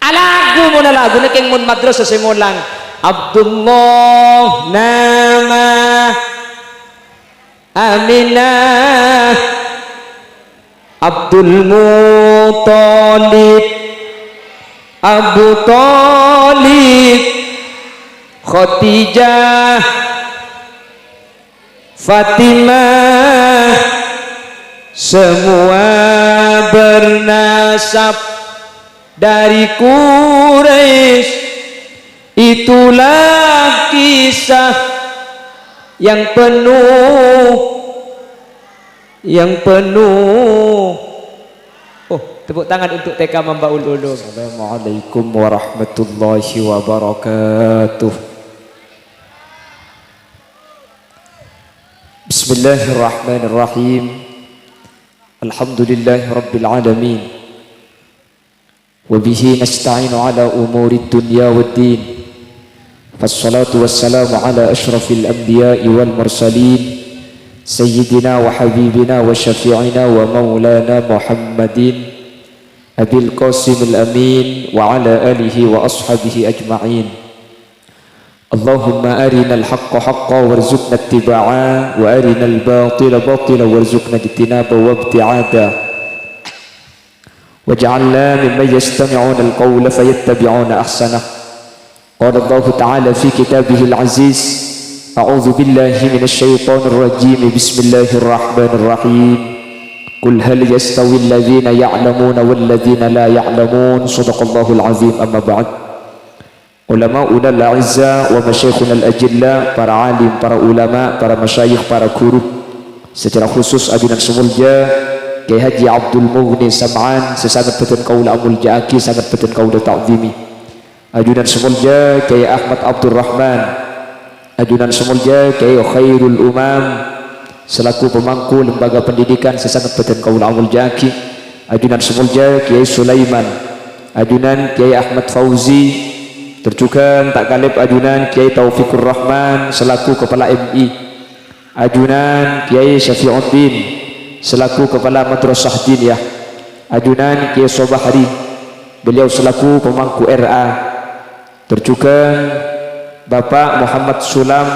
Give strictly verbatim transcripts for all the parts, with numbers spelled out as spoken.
Alaghu mon alaghu nèkèng mon madrasah sè molang. Abdullah nama Aminah Abdul Muthalib Abu Thalib Khadijah Fatimah semua bernasab dari Quraisy. Itulah kisah yang penuh, yang penuh. Oh, tepuk tangan untuk T K Mambaul Ulum. Assalamualaikum warahmatullahi wabarakatuh. Bismillahirrahmanirrahim. Alhamdulillahirabbil alamin. Wa bihi nasta'inu ala umurid dunya waddin. Wassalatu wassalamu ala asyrafil anbiya'i wal mursalin, sayyidina wa habibina wa syafi'ina wa maulana Muhammadin, Abil Qasimil Amin, wa ala alihi wa ashabihi ajma'in. Allahumma arinal haqqa haqqa warzuqna ittiba'a, wa arinal batila batila warzuqna ijtinaba wa ibti'ada. Waj'alna mimman yastami'unal qawla fayattabi'una ahsanah. Qala Allahu ta'ala fi kitabihil aziz, a'udzu billahi minasy syaithanir rajim. Bismillahirrahmanirrahim. Qul hal yastawil ladzina ya'lamuna wal ladzina la ya'lamun. Shadaqallahul azim. Amma ba'd. Ulama'unal a'izza wa masyayikhunal ajilla, para alim, para ulama, para masyayikh, para guru. Secara khusus ajunan sè molja Kyai Haji Abdul Mughni Sam'an, sè sanget bhâdhân kaulâ amolja'aghi, sanget bhâdhân kaulâ ta'zimi. Ajunan sè molja Kyai Ahmad Abdurrahman, ajunan sè molja Kyai Khairul Umam, selaku pemangku lembaga pendidikan sè sanget bhâdhân kaulâ amolja'aghi, ajunan sè molja Kyai Sulaiman, ajunan Kyai Ahmad Fauzi, tor jhughân ta' kalèp ajunan Kyai Taufikur Rahman selaku kepala M I, ajunan Kyai Syafi'uddin selaku kepala Madrasah Diniyah, ajunan Kyai Sobahri, beliau selaku pemangku R A, tor jhughân Bapak Muhammad Sulam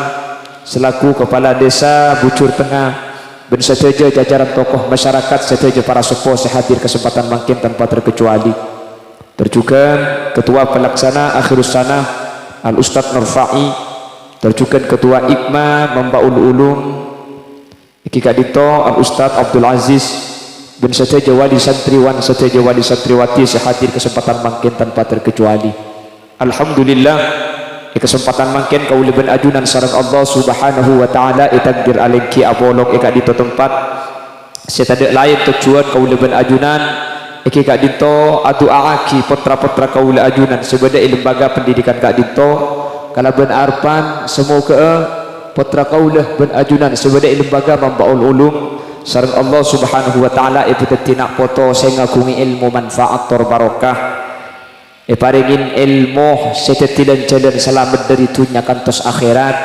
selaku Kepala Desa Bujur Tengnga bân sadhâjâ jajaran tokoh masyarakat, sadhâjâ para seppo sè hadir kesempatan mangkèn tanpa terkecuali. Tor jhughân Ketua Pelaksana Akhirus Sanah Al Ustadz Nurfa'i, tor jhughân Ketua Ikma Mambaul Ulum, èngghi ka'dinto Al Ustadz Abdul Aziz bân sadhâjâ wali santriwan, sadhâjâ wali santriwati sè hadir kesempatan mangkèn tanpa terkecuali. Alhamdulillah, è kesempatan mangkèn kaulâ bân ajunan sareng Allah Subhanahu wa Ta'ala ètakdir alèngghi apolong è ka'dinto tempat sè tadâ' laèn tojjhuwân kaulâ bân ajunan èngghi ka'dinto adu'a'aghi pottra-pottra kaulâ ajunan sè bâdâ è lembaga pendidikan ka'dinto, kalabân arebbhân samoghâ'â pottra kaulâ bân ajunan sè bâdâ è lembaga Mambaul Ulum sareng Allah Subhanahu wa Ta'ala èpadhâddhi na' poto sè ngaghungè èlmo manfaat tor barokah, èparèngè èlmo sè dhâddhi lan-jhâlân salamet dâri dhunnya kantos akhèrat,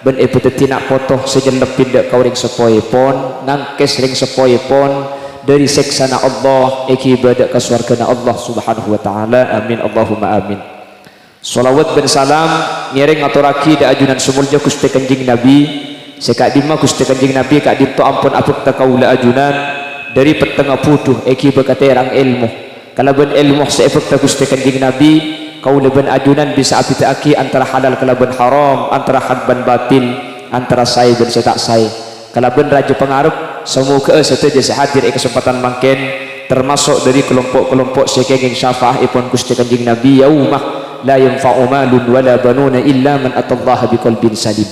bân èpadhâddhi na' poto sè nyellebbhi dâ' ka orèng seppoèpon, ngangkès rèng seppoèpon dâri sèksana Allah, èghibâ dâ' ka sowarghâna Allah Subhanahu wa Ta'ala. Amin, Allahumma amin. Shalawat bân salam ngèrèng ngatorraghi dâ' ajunan sè molja Ghustè Kanjeng Nabi, sè ka'dimma Ghustè Kanjeng Nabi ka'dinto ampon abhâkta kaulâ ajunan dâri pettengnga bhudhu èghibâ ka tèrang èlmo. Kalabân èlmo sè èbhâkta Ghustè Kanjeng Nabi, kaulâ bân ajunan bisa abhidhâ'aghi antara halal kalabân haram, antara hak bân batil, antara saè bân sè ta' saè. Kalabân rajâ pangarep, samoghâ'â sadhâjâ sè hadir è kasempatan mangkèn, tamaso' dâri kalompo'-kalompo' sè kèngèng syafa'aèpon Ghustè Kanjeng Nabi, "Yauma la yanfa'u malun wala banuna illa man atallaha biqalbin salim."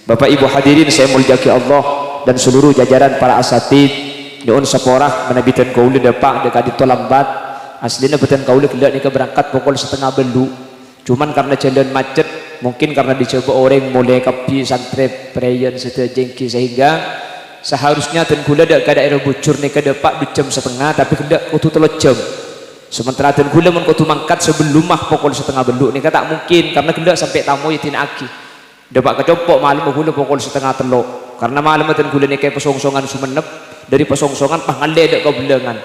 Bapak Ibu hadirin sè èmoljâ'aghi Allah dan seluruh jajaran para asatidz, nyo'on sapora manabi bhâdhân kaulâ dâpa' dâ' ka'dinto lambat. Aslina bhâdhân kaulâ ghellâ' nèka berangkat pokol satengnga bâllu'. Cuman karna jhâlân macet, mungkin karna dâri Jhâbâ orèng molè kabbhi santrè, prèyan sadhâjâ èngghi, sehingga seharusnya dân kaulâ dâ' ka daerah Bujur nèka dâpa' dhu jam satengnga, tapè ghellâ' kodhu tello jam. Sementara dân kaulâ mon kodhu mangkat sabellumma pokol satengnga bâllu' nèka ta' mungkin, karna ghellâ' sampè' tamoy èdina'aghi. Dâpa' ka compo' malemma kaulâ pokol satengnga tello', karna malemma dân kaulâ nèka è pasongsongan Songennep, dâri pasongsongan pas ngallè dâ' ka Bellângan.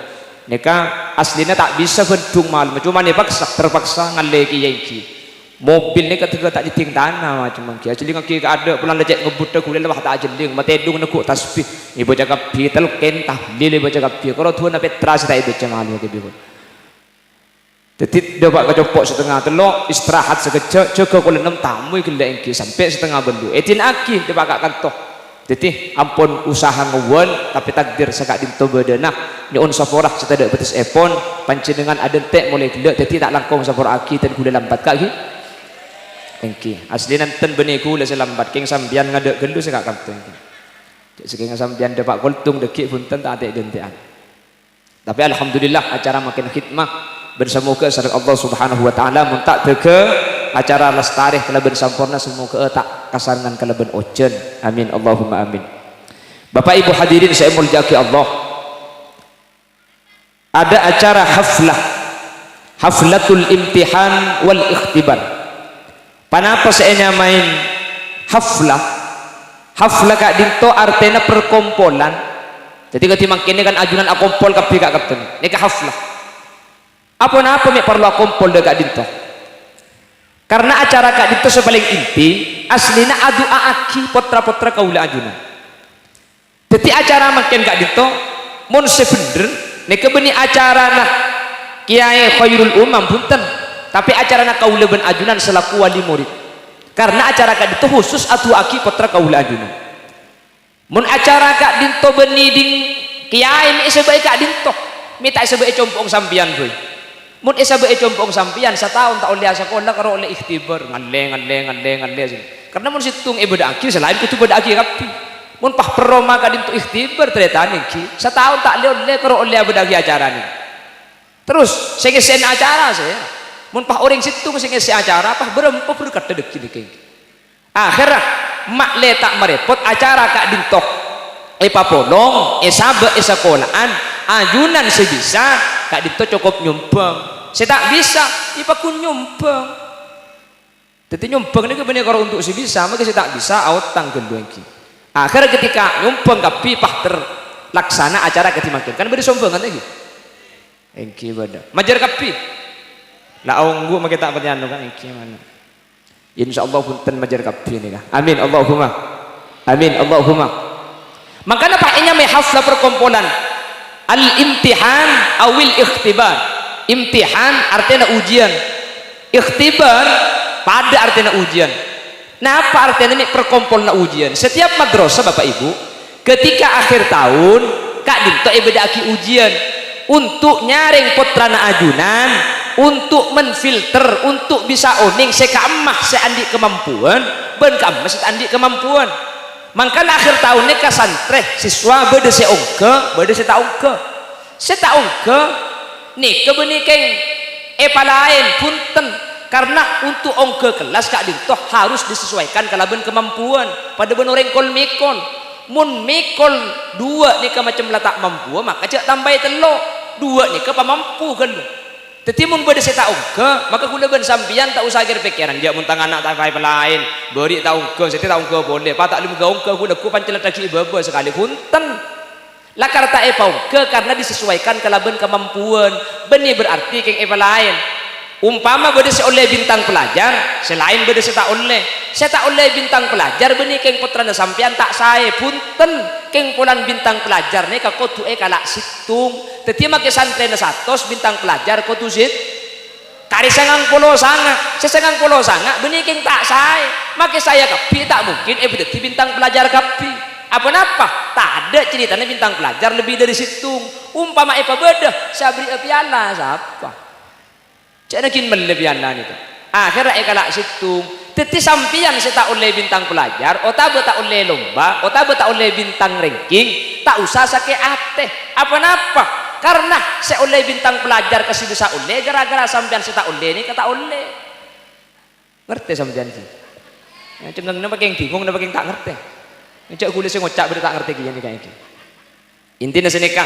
Nèka asllina ta' bisa bhândhung malem, coma èpaksa, terpaksa ngallè kèya ènggi. Mobil nèka tèghâ ta' jhâddhing tana, coma ènggi. Ajhellingngaghi ka adâ', polana la cè' ngebbhudhâ ghulâ la pas ta' ajhelling, matèdung neggu' tasbih. Èbâca kabbhi, telkèn, tahlil èbâca kabbhi. Karo duwâna pètra sè ta' èbâca malem kèbi pon. Dhâddhi, dâpa' ka compo' satengnga tello', istirahat sakejjhâ', jâgâ kol ennem tamoy ghellâ' ènggi, sampè' satengnga bâllu'. Èdina'aghi, dâpa' ka kanto. Dhâddhi, ampon usaha ngowan, tapè takdir saka'dinto bâdâna. Nyo'on sapora sè tadâ' bâtessèpon, panjhennengngan adhânte' molaè ghellâ', dhâddhi ta' langkong sapora'aghi dhân ghulâ lambat, ka' ghi? Ènggi, asllina enten bânnè ghulâ sè lambat, kèng sampèyan ngadâ' ghâllu sè ka' kanto ènggi. Jhâ' sakènga sampèyan dâpa' koltung dhâggi' bhunten ta' atè'-dhântè'an. Tapè alhamdulillah, acara makin khidmah, bân samoghâ sareng Allah Subhanahu wa Ta'ala, mon ta' dhâgâ acara lastarè kalabân samporna, samoghâ ta' kasarengngan kalabân ojhân. Amin, Allahumma amin. Bapak Ibu hadirin sè èmoljâ'aghi Allah, ada acara haflah, haflatul imtihan wal ikhtibar. Ponapa sè ènyamaè haflah? Haflah ka'dinto artèna perkompolan. Dhâddhi, kadhi mangkèn kan ajunan akompol kabbhi ka' kadhi. Nèka haflah. Aponapa mè' parlo akompol dâ' ka'dinto? Karna acara ka'dinto sè palèng inti, asllina adu'a'aghi pottra-pottra kaulâ ajunan. Dhâddhi acara mangkèn ka'dinto, mon sè bhendher, nèka bânnè acarana Kèyaè Khairul Umam, bhunten, tapè acarana kaulâ bân ajunan salaku wali murid. Karna acara ka'dinto khusus adu'a'aghi pottra kaulâ ajunan. Mon acara ka'dinto bânnè dhing kèyaè mè' èsabâ'è ka'dinto, mè' ta' èsabâ'è compo'na sampèyan bhâi. Mon èsabâ'è compo'na sampèyan, sataon ta' ollè asakola karo ollè ikhtibar, ngallè, ngallè, ngallè, ngallè. Karna mon sèttong èbâdâ'âghi, sè laèn kodhu bâdâ'âghi kabbhi. Mon pas perroma ka'dinto ikhtibar, tarètan ènggi. Sataon ta' lè-ollè karo ollè abâdâ'âghi acara nèka. Terros, sè ngèssè'è acara sè, mon pas orèng sèttong sè ngèssè'è acara, pas bârâmpa berkatta dhâggi' nèka ènggi. Akhèrra, ma' lè ta' marèpot, acara ka'dinto èpapolong, èsabâ' è sakola'an, ajunan sè bisa, ka'dinto cokop nyombhâng. Sè ta' bisa, èpaghun nyombhâng. Dhâddhi, nyombhâng nèka bânnè karo untuk sè bisa, mangkè sè ta' bisa, aotang ghâllu ènggi. Akhèrra, ketika nyombhâng kabbhi, pas terlaksana acara kadhi mangkèn. Kan bâdâ sombhângan, ènggi? Ènggi bâdâ. Majâr kabbhi. La ongghu mangkè ta' patè anu, kan, ènggi mana. Insyaallah bhunten majâr kabbhi nèka. Amin, Allahumma. Amin, Allahumma. Mangkana pas ènyamaè haflah perkompolan al-imtihan awil ikhtibar. Imtihan artèna ujian. Ikhtibar padâ artèna ujian. Napa artèna mè' perkompolanna ujian? Setiap madrasah, Bapak Ibu, ketika akhir tahun, ka'dinto èbâdâ'âghi ujian untuk nyarèng pottrana ajunan, untuk menfilter, untuk bisa onèng sè ka'emma sè andi' kamampuan bân ka'emma sè ta' andi' kamampuan. Mangkana akhir tahun nèka santrè, siswa bâdâ sè ongghâ, bâdâ sè ta' ongghâ. Sè ta' ongghâ nèka bânnè kèng èpalaèn, bhunten, karna untuk ongghâ kellas ka'dinto harus disesuaikan kalabân kamampuan, padâ bân orèng kol-mèkol. Mon mèkol duwâ' nèka macem la ta' mampuwâ, maka jhâ' tampaè tello'. Duwâ' nèka pamampu ghâllu. Dhâddhi mon bâdâ sè ta' ongghâ, maka ghulâ bân sampèyan ta' osa kèr-pèkkèran, "Jhâ' mon tang ana' ta' èpalaèn, bâri' ta' ongghâ, satèya ta' ongghâ polè, pa ta' lem ghâ-ongghâ ghulâ ghu pancèn la dhâggi' bâbâ sakalè." Bhunten. Lakar ta' èpaongghâ karna disesuaikan kalabân kamampuan, bânnè berarti kèng èpalaèn. Ompama bâdâ sè ollè bintang pelajar, sè laèn bâdâ sè ta' ollè. Sè ta' ollè bintang pelajar bânnè kèng pottrana sampèyan ta' saè, bhunten, kèng polana bintang pelajar nèka kodhu èkala' sèttong. Dhâddhi makè santrèna satos, bintang pelajar kodhu sèt-, karè sangang polo sanga', sè sangang polo sanga' bânnè kèng ta' saè. Makè saèya kabbhi ta' mungkin èpadhâddhi bintang pelajar kabbhi. Aponapa? Tadâ' caritana bintang pelajar lebbi dâri sèttong. Ompama èpabâdâ, sè abherri'â piala sapa? Ca'na ghi' mellè piala nèka. Akhèrra èkala' sèttong. Dhâddhi sampèyan sè ta' ollè bintang pelajar, otabâ ta' ollè lomba, otabâ ta' ollè bintang ranking, ta' osa sakè' atè. Aponapa? Karna sè ollè bintang pelajar kasè bisa ollè gara-gara sampèyan sè ta' ollè nèka ta' ollè. Ngartè sampèyan, ghi? Cengngeng napa kèng bingung, napa kèng ta' ngartè? Jhâ' ghulâ sè ngoca' bâdâ ta' ngartè kèya nèka ènggi. Intina sanèka.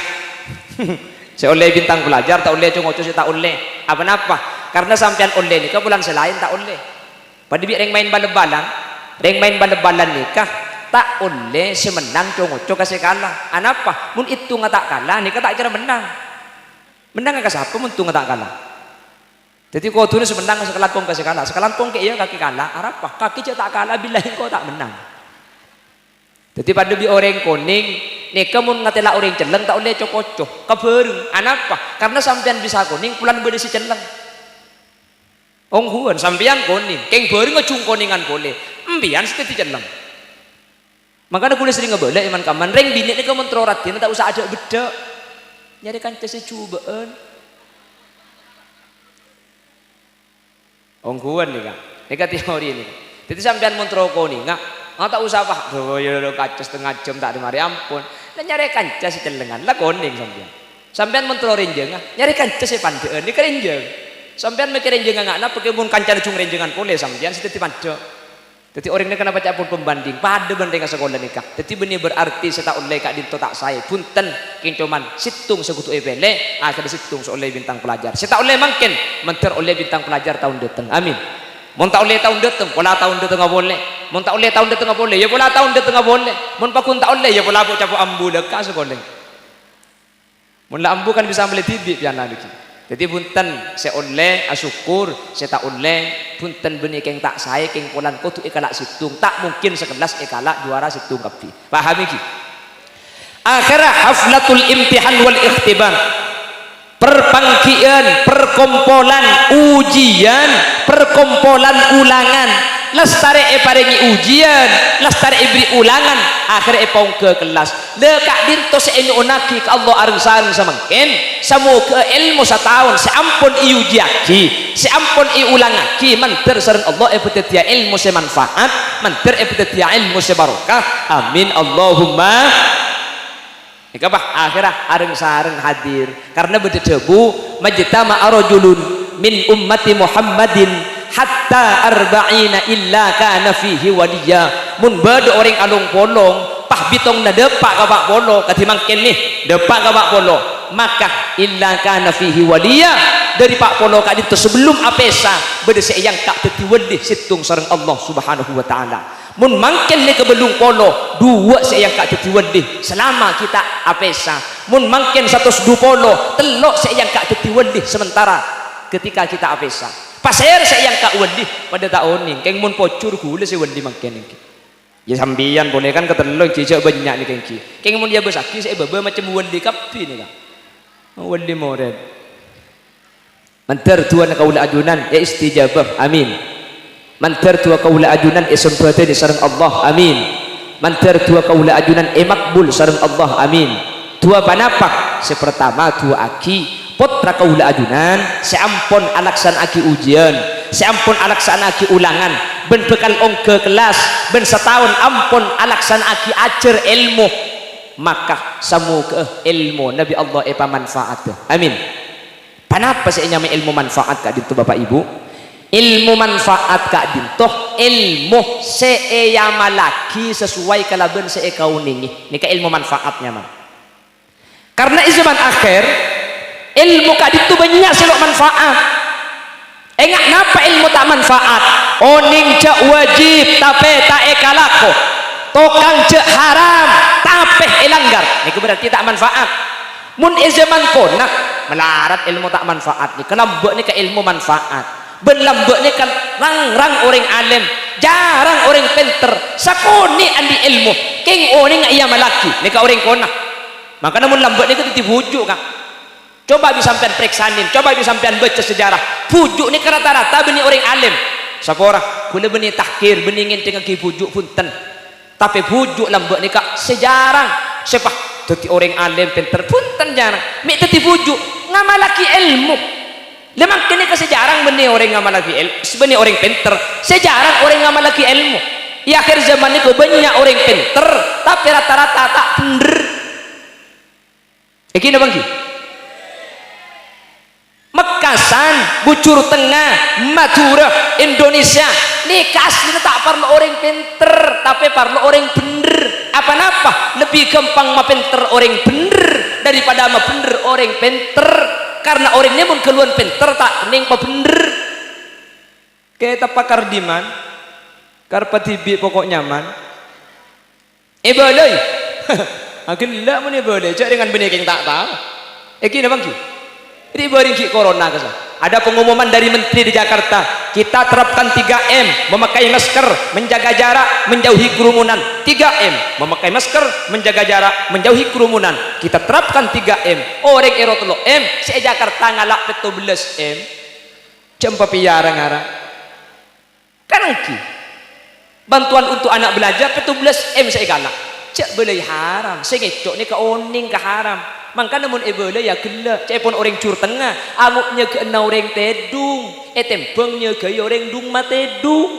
Sè ollè bintang pelajar, ta' ollè co-ngoco sè ta' ollè. Aponapa? Karna sampèyan ollè nèka polana sè laèn ta' ollè. Padâ bi' rèng maèn bal-bâlân. Rèng maèn bal-bâlân nèka ta' ollè sè mennang co-ngoco ka sè kala. Anapa? Mon èttonga ta' kala, nèka ta' kèra mennang. Mennang ka sapa mon tongnga ta' kala? Dhâddhi kodhuna sè mennang sakalangkong ka sè kala. Sakalangkong kè iyâ kakè kala, arapa? Kakè jhâ' ta' kala, billahi engko' ta' mennang. Dhâddhi padâ bi' orèng konèng, nèka mon ngatèla' orèng celleng ta' ollè co-koco. Kabhâreng. Anapa? Karna sampèyan bisa konèng, polana bâdâ sè celleng. Ongghuwân, sampèyan konèng, kèng bhâreng ajhung konèngan polè. Empèyan sè dhâddhi celleng. Mangkana ghulâ serrèng abâlâ è man-kamman, rèng binè' nèka mon terro raddhinna ta' osa adhâ'-beddhâ'. Nyarè kanca sè jhubâ'ân. Ongghuwân nèka. Nèka teori nèka. Dhâddhi sampèyan mon terro konènga, ah, ta' osa, "Wah, dhu, ya, ya, kaca satengnga jhâm ta' marè, ampon." La nyarè kanca sè cellengan, la konèng sampèyan. Sampèyan mon terro rènjhângnga, nyarè kanca sè pandhâ'ân, nèka rènjhâng. Sampèyan mèkkè rènjhângnga nga' napa kè mon kancana jhung rènjhângan polè sampèyan sè dhâddhi pandhâ'. Dhâddhi orèng nèka napa ca'èpon pembanding, padâ bân rèng asakola nèka. Dhâddhi bânnè berarti sè ta' ollè ka'dinto ta' saè. Bhunten, kèng coma sèttong sè kodhu èpèlè, akhèrra sèttong sè ollè bintang pelajar. Sè ta' ollè mangkèn, mandhâr ollè bintang pelajar taon dhâteng. Amin. Mon ta' ollè taon dhâteng, pola taon dhâtengnga polè. Mon ta' ollè taon dhâtengnga polè, ya pola taon dhâtengnga polè. Mon pagghun ta' ollè, ya pola po-capo ambu lèka sakolè. Mon la ambu kan bisa mellè dhibi' piana nèka. Dhâddhi bhunten, sè ollè asokkor, sè ta' ollè, bhunten bânnè kèng ta' saè, kèng polana kodhu èkala' sèttong. Ta' mungkin sakellas èkala' juwara sèttong kabbhi. Paham ghi? Akhèrra haflatul imtihan wal ikhtibar. Perpangghiyân, perkompolan, ujian, perkompolan ulangan. Lastarè èparèngè ujian, lastarè èbherri' ulangan, akhèrra èpaongghâ kellas. La ka'dinto sè ènyo'onnaghi ka Allah areng-sareng samangkèn, samoghâ èlmo sataon sè ampon èujiyaghi, sè ampon èolangaghi mandhâr sareng Allah èpadhâddhiyâ èlmo sè manfaat, mandhâr èpadhâddhiyâ èlmo sè barokah. Amin, Allahumma. Nèka, Pak, akhèrra areng-sareng hadir. Karna bâdâ dhâbu, "Majtama'a rajulun min ummati Muhammadin hatta arba'ina illa kana fihi waliya." Mon bâdâ orèng along-polong, pas bitongnga dâpa' ka pa' polo, kadhi mangkèn nè, dâpa' ka pa' polo, maka illa kana fihi waliya, dâri pa' polo ka'dinto sabellum apèsa, bâdâ sè èangka' dhâddhi wali sèttong sareng Allah Subhanahu wa Ta'ala. Mon mangkèn nèka bâllung polo, duwâ' sè èangka' dhâddhi wali salama kita apèsa. Mon mangkèn satos du polo, tello' sè èangka' dhâddhi wali sementara ketika kita apèsa. Pasèra sè èangka' wali? Padâ ta' onèng, kèng mon pojhur ghulâ sè wali mangkèn ènggi. Ya sampèyan polè kan katello' ènggi, jhâ' bânnya' nèka ènggi. Kèng mon èabâssaghi sè è bâbâ macem wali kabbhi nèka. Wali morèd. Mandhâr du'âna kaulâ ajunan èistijabah. Amin. Mandhâr du'â kaulâ ajunan èsambhâdhâni sareng Allah. Amin. Mandhâr du'â kaulâ ajunan èmakbul sareng Allah. Amin. Du'â panapa? Sè partama, du'aaghi pottra kaulâ ajunan sè ampon alaksana'aghi ujian, sè ampon alaksana'aghi ulangan, bân bhâkal ongghâ kellas, bân sataon ampon alaksana'aghi ajhâr èlmo, maka samoghâ'â èlmona bi' Allah èpamanfaatâ. Amin. Panapa sè ènyamaè èlmo manfaat ka'dinto, Bapa' Ibu? Èlmo manfaat ka'dinto èlmo sè èamallaghi sasoway kalabân sè èkaonèngè. Nèka èlmo manfaat nyamana. Karna è jhâman akhèr, èlmo ka'dinto bânnya' sè lo' manfaat. Enga' napa èlmo ta' manfaat? Onèng jhâ' wajib, tapè ta' èkalako. Tokang jhâ' haram, tapè èlanggar. Nèka berarti ta' manfaat. Mon è jhâman kona, malarat èlmo ta' manfaat nèka, lambâ' nèka èlmo manfaat. Bân lambâ' nèka rang-rang orèng alèm, jhârâng orèng pènter, sakonè' andi' èlmo, kèng onènga èamallaghi, nèka orèng kona. Mangkana mon lambâ' nèka dhâddhi bhuju', Ka'. Coba bi' sampèyan parèksanè, coba bi' sampèyan bâca sejarah. Bhuju' nèka rata-rata bânnè orèng alèm. Sapora, ghulâ bânnè tahkir, bânnè ngènthèngngaghi bhuju', bhunten. Tapè bhuju' lambâ' nèka sè jhârâng. Sè pas dhâddhi orèng alèm pènter, bhunten jhârâng. Mè' dhâddhi bhuju', ngamallaghi èlmo. Lha mangkèn nèka sè jhârâng bânnè orèng ngamallaghi èl-, bânnè orèng pènter. Sè jhârâng orèng ngamallaghi èlmo. È akhèr jhâman nèko bânnya' orèng pènter, tapè rata-rata ta' bhendher. Ènggi napa ènggi? Mekasan, Bujur Tengnga, Madhurâ, Indonesia, nèka asllina ta' parlo orèng pènter, tapè parlo orèng bhendher. Apa-napa lebbi ghâmpang mapènter orèng bhendher daripada mabhendher orèng pènter. Karna orèng nè mon ghâluwân pènter ta' kennèng pabhendher. Kètabbhâ kar dimman, karebbhâ dhibi' poko' nyaman. Èbâlâi. Aghellâ' mon èbâlâi, jhâ' rèngan bânnè kèng ta' tao. Ènggi napa ènggi? Jadi bâreng ghi' corona kasa. Ada pengumuman dari menteri di Jakarta, kita terapkan tiga M, memakai masker, menjaga jarak, menjauhi kerumunan. Tiga M, memakai masker, menjaga jarak, menjauhi kerumunan. Kita terapkan tiga M. Orèng èro tello M, sè è Jakarta ngala' pètto bellâs M. Jhâ' pèpèyara ngara. Kan ènggi. Bantuan untuk anak belajar pètto bellâs M sè èkala'. Jhâ' bâlâi haram. Sè ngèco' nèka onèng ka haram. Mangkana mon èbâlâi ya ghellâ'. Ca'èpon orèng Jhur Tengnga, ango' nyagâ'âna orèng tèdung, ètèmbhâng nyagâi orèng dhung matèdung.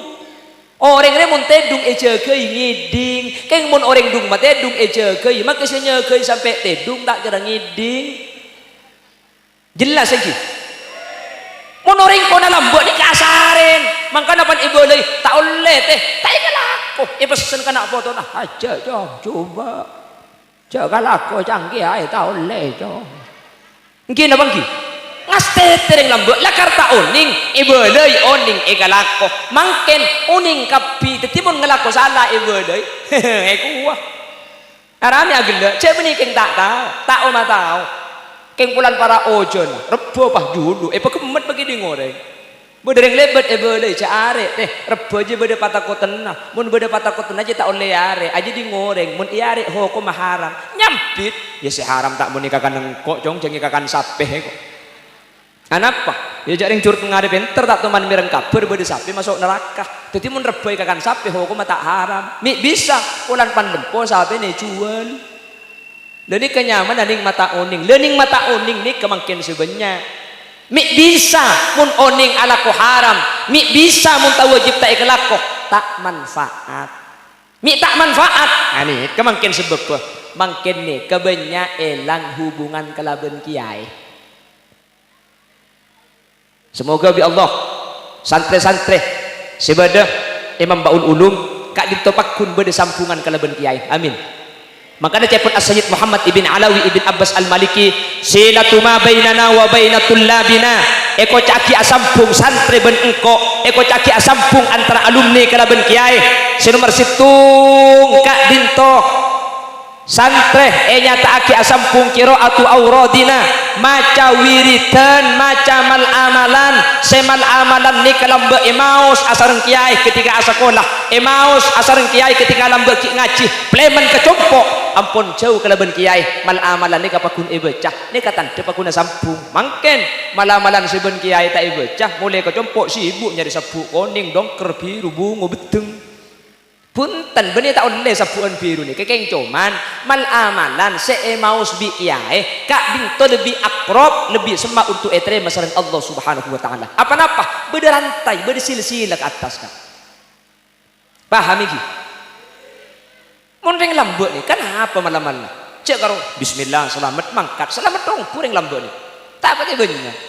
Orèng rè mon tèdung èjâgâi ngèdhing, kèng mon orèng dhung matèdung èjâgâi, maka sè nyagâi sampè' tèdung ta' kèra ngèdhing. Jelas ènggi? Mon orèng kona lambâ' nèka asarèn, mangkana pan èbâlâi, "Ta' ollè, Tè, ta' èkalako." Èpessen ka na' potona, "Ajjhâ', Cong, jhubâ'. Jhâ' kalako cangkèyaè, ta' ollè, Cong." Ènggi napa ènggi? Ngastètè rèng lambâ', la karta onèng, èbâlâi onèng èkalako. Mangkèn onèng kabbhi, dhâddhi mon ngalako sala èbâlâi. Èkowa. Aramè aghellâ', jhâ' bânnè kèng ta' tao, ta' oma-tao. Kèng polana para ojhân, rebbhâ pas jhulu, èpaghemmet bâgi dhing orèng. Bâdâ rèng lèbât èbâlâi, jhâ' arè', tè, rebbhâ jiyâ bâdâ patakotanna. Mon bâdâ patakotanna jiyâ ta' ollè arè', ajiyâ dhing orèng, mon èarè' hokomma haram. Nyambit, "Yâ sè haram ta' monè kakan engko', Cong, jhâ' ngèkakan sapè ko'." Anapa? Yâ jhâ' rèng Jhur Tengnga rè pènter, ta' toman mèreng kabhâr bâdâ sapè maso' naraka. Dhâddhi mon rebbhâ èkakan sapè, hokomma ta' haram. Mè' bisa, polana pan lempo sapèna èjhuwâl. La nèka nyamana nèng mata onèng. La nèng mata onèng nèka mangkèn sè bânnya'. Mè' bisa mon onèng alako haram. Mè' bisa mon ta' wâjib ta' èkalako. Ta' manfaat. Mè' ta' manfaat. Nah, nèka mangkèn sabâbbhâ. Mangkèn nèka bânnya' èlang hubungan kalabân kèyaè. Semoga bi' Allah, santrè-santrè sè bâdâ è Mambaul Ulum ka'dinto pagghun bâdâ sambhungan kalabân kèyaè. Amin. Mangkana ca'èpon As-Sayyid Muhammad ibn Alawi ibn Abbas Al-Maliki, "Silatu ma bainana wa baina tullabina." Èkoca'aghi asambhung santrè bân engko', èkoca'aghi asambhung antara alumni kalabân kèyaè. Sè nomer sèttong ka'dinto. Santrè ènyata'aghi asambhung qira'atu auradina, maca wiridan, maca mal-amalan. Sè mal-amalan nèka lambâ' èmaos asareng kèyaè ketika asakola, èmaos asareng kèyaè ketika lambâ' ghi' ngajhi, plèmen ka compo', ampon jhâu kalabân kèyaè, mal-amalan nèka pagghun èbâca, nèka tandhâ pagghunna sambhung. Mangkèn, mal-amalan sè bân kèyaè ta' èbâca, molè ka compo' sibuk nyarè sabbhu' konèng, dongker, biru, bungo, beddheng. Bhunten, bânnè ta' ollè sabbhu'ân biru nèka, kèng coman mal-amalan sè èmaos bi' kèyaè ka'dinto lebbi akrab, lebbi semma' untuk ètarèma sareng Allah Subhanahu wa Ta'ala. Apa-napa? Bâdâ rantai, bâdâ silsila ka attas, Ka'. Paham, ghi? Mon rèng lambâ' nèka, kan apa mal-amalan? Jhâ' karo, "Bismillah, salamet mangkat." Salamet ongghu rèng lambâ' nèka. Ta' patè bânnya'.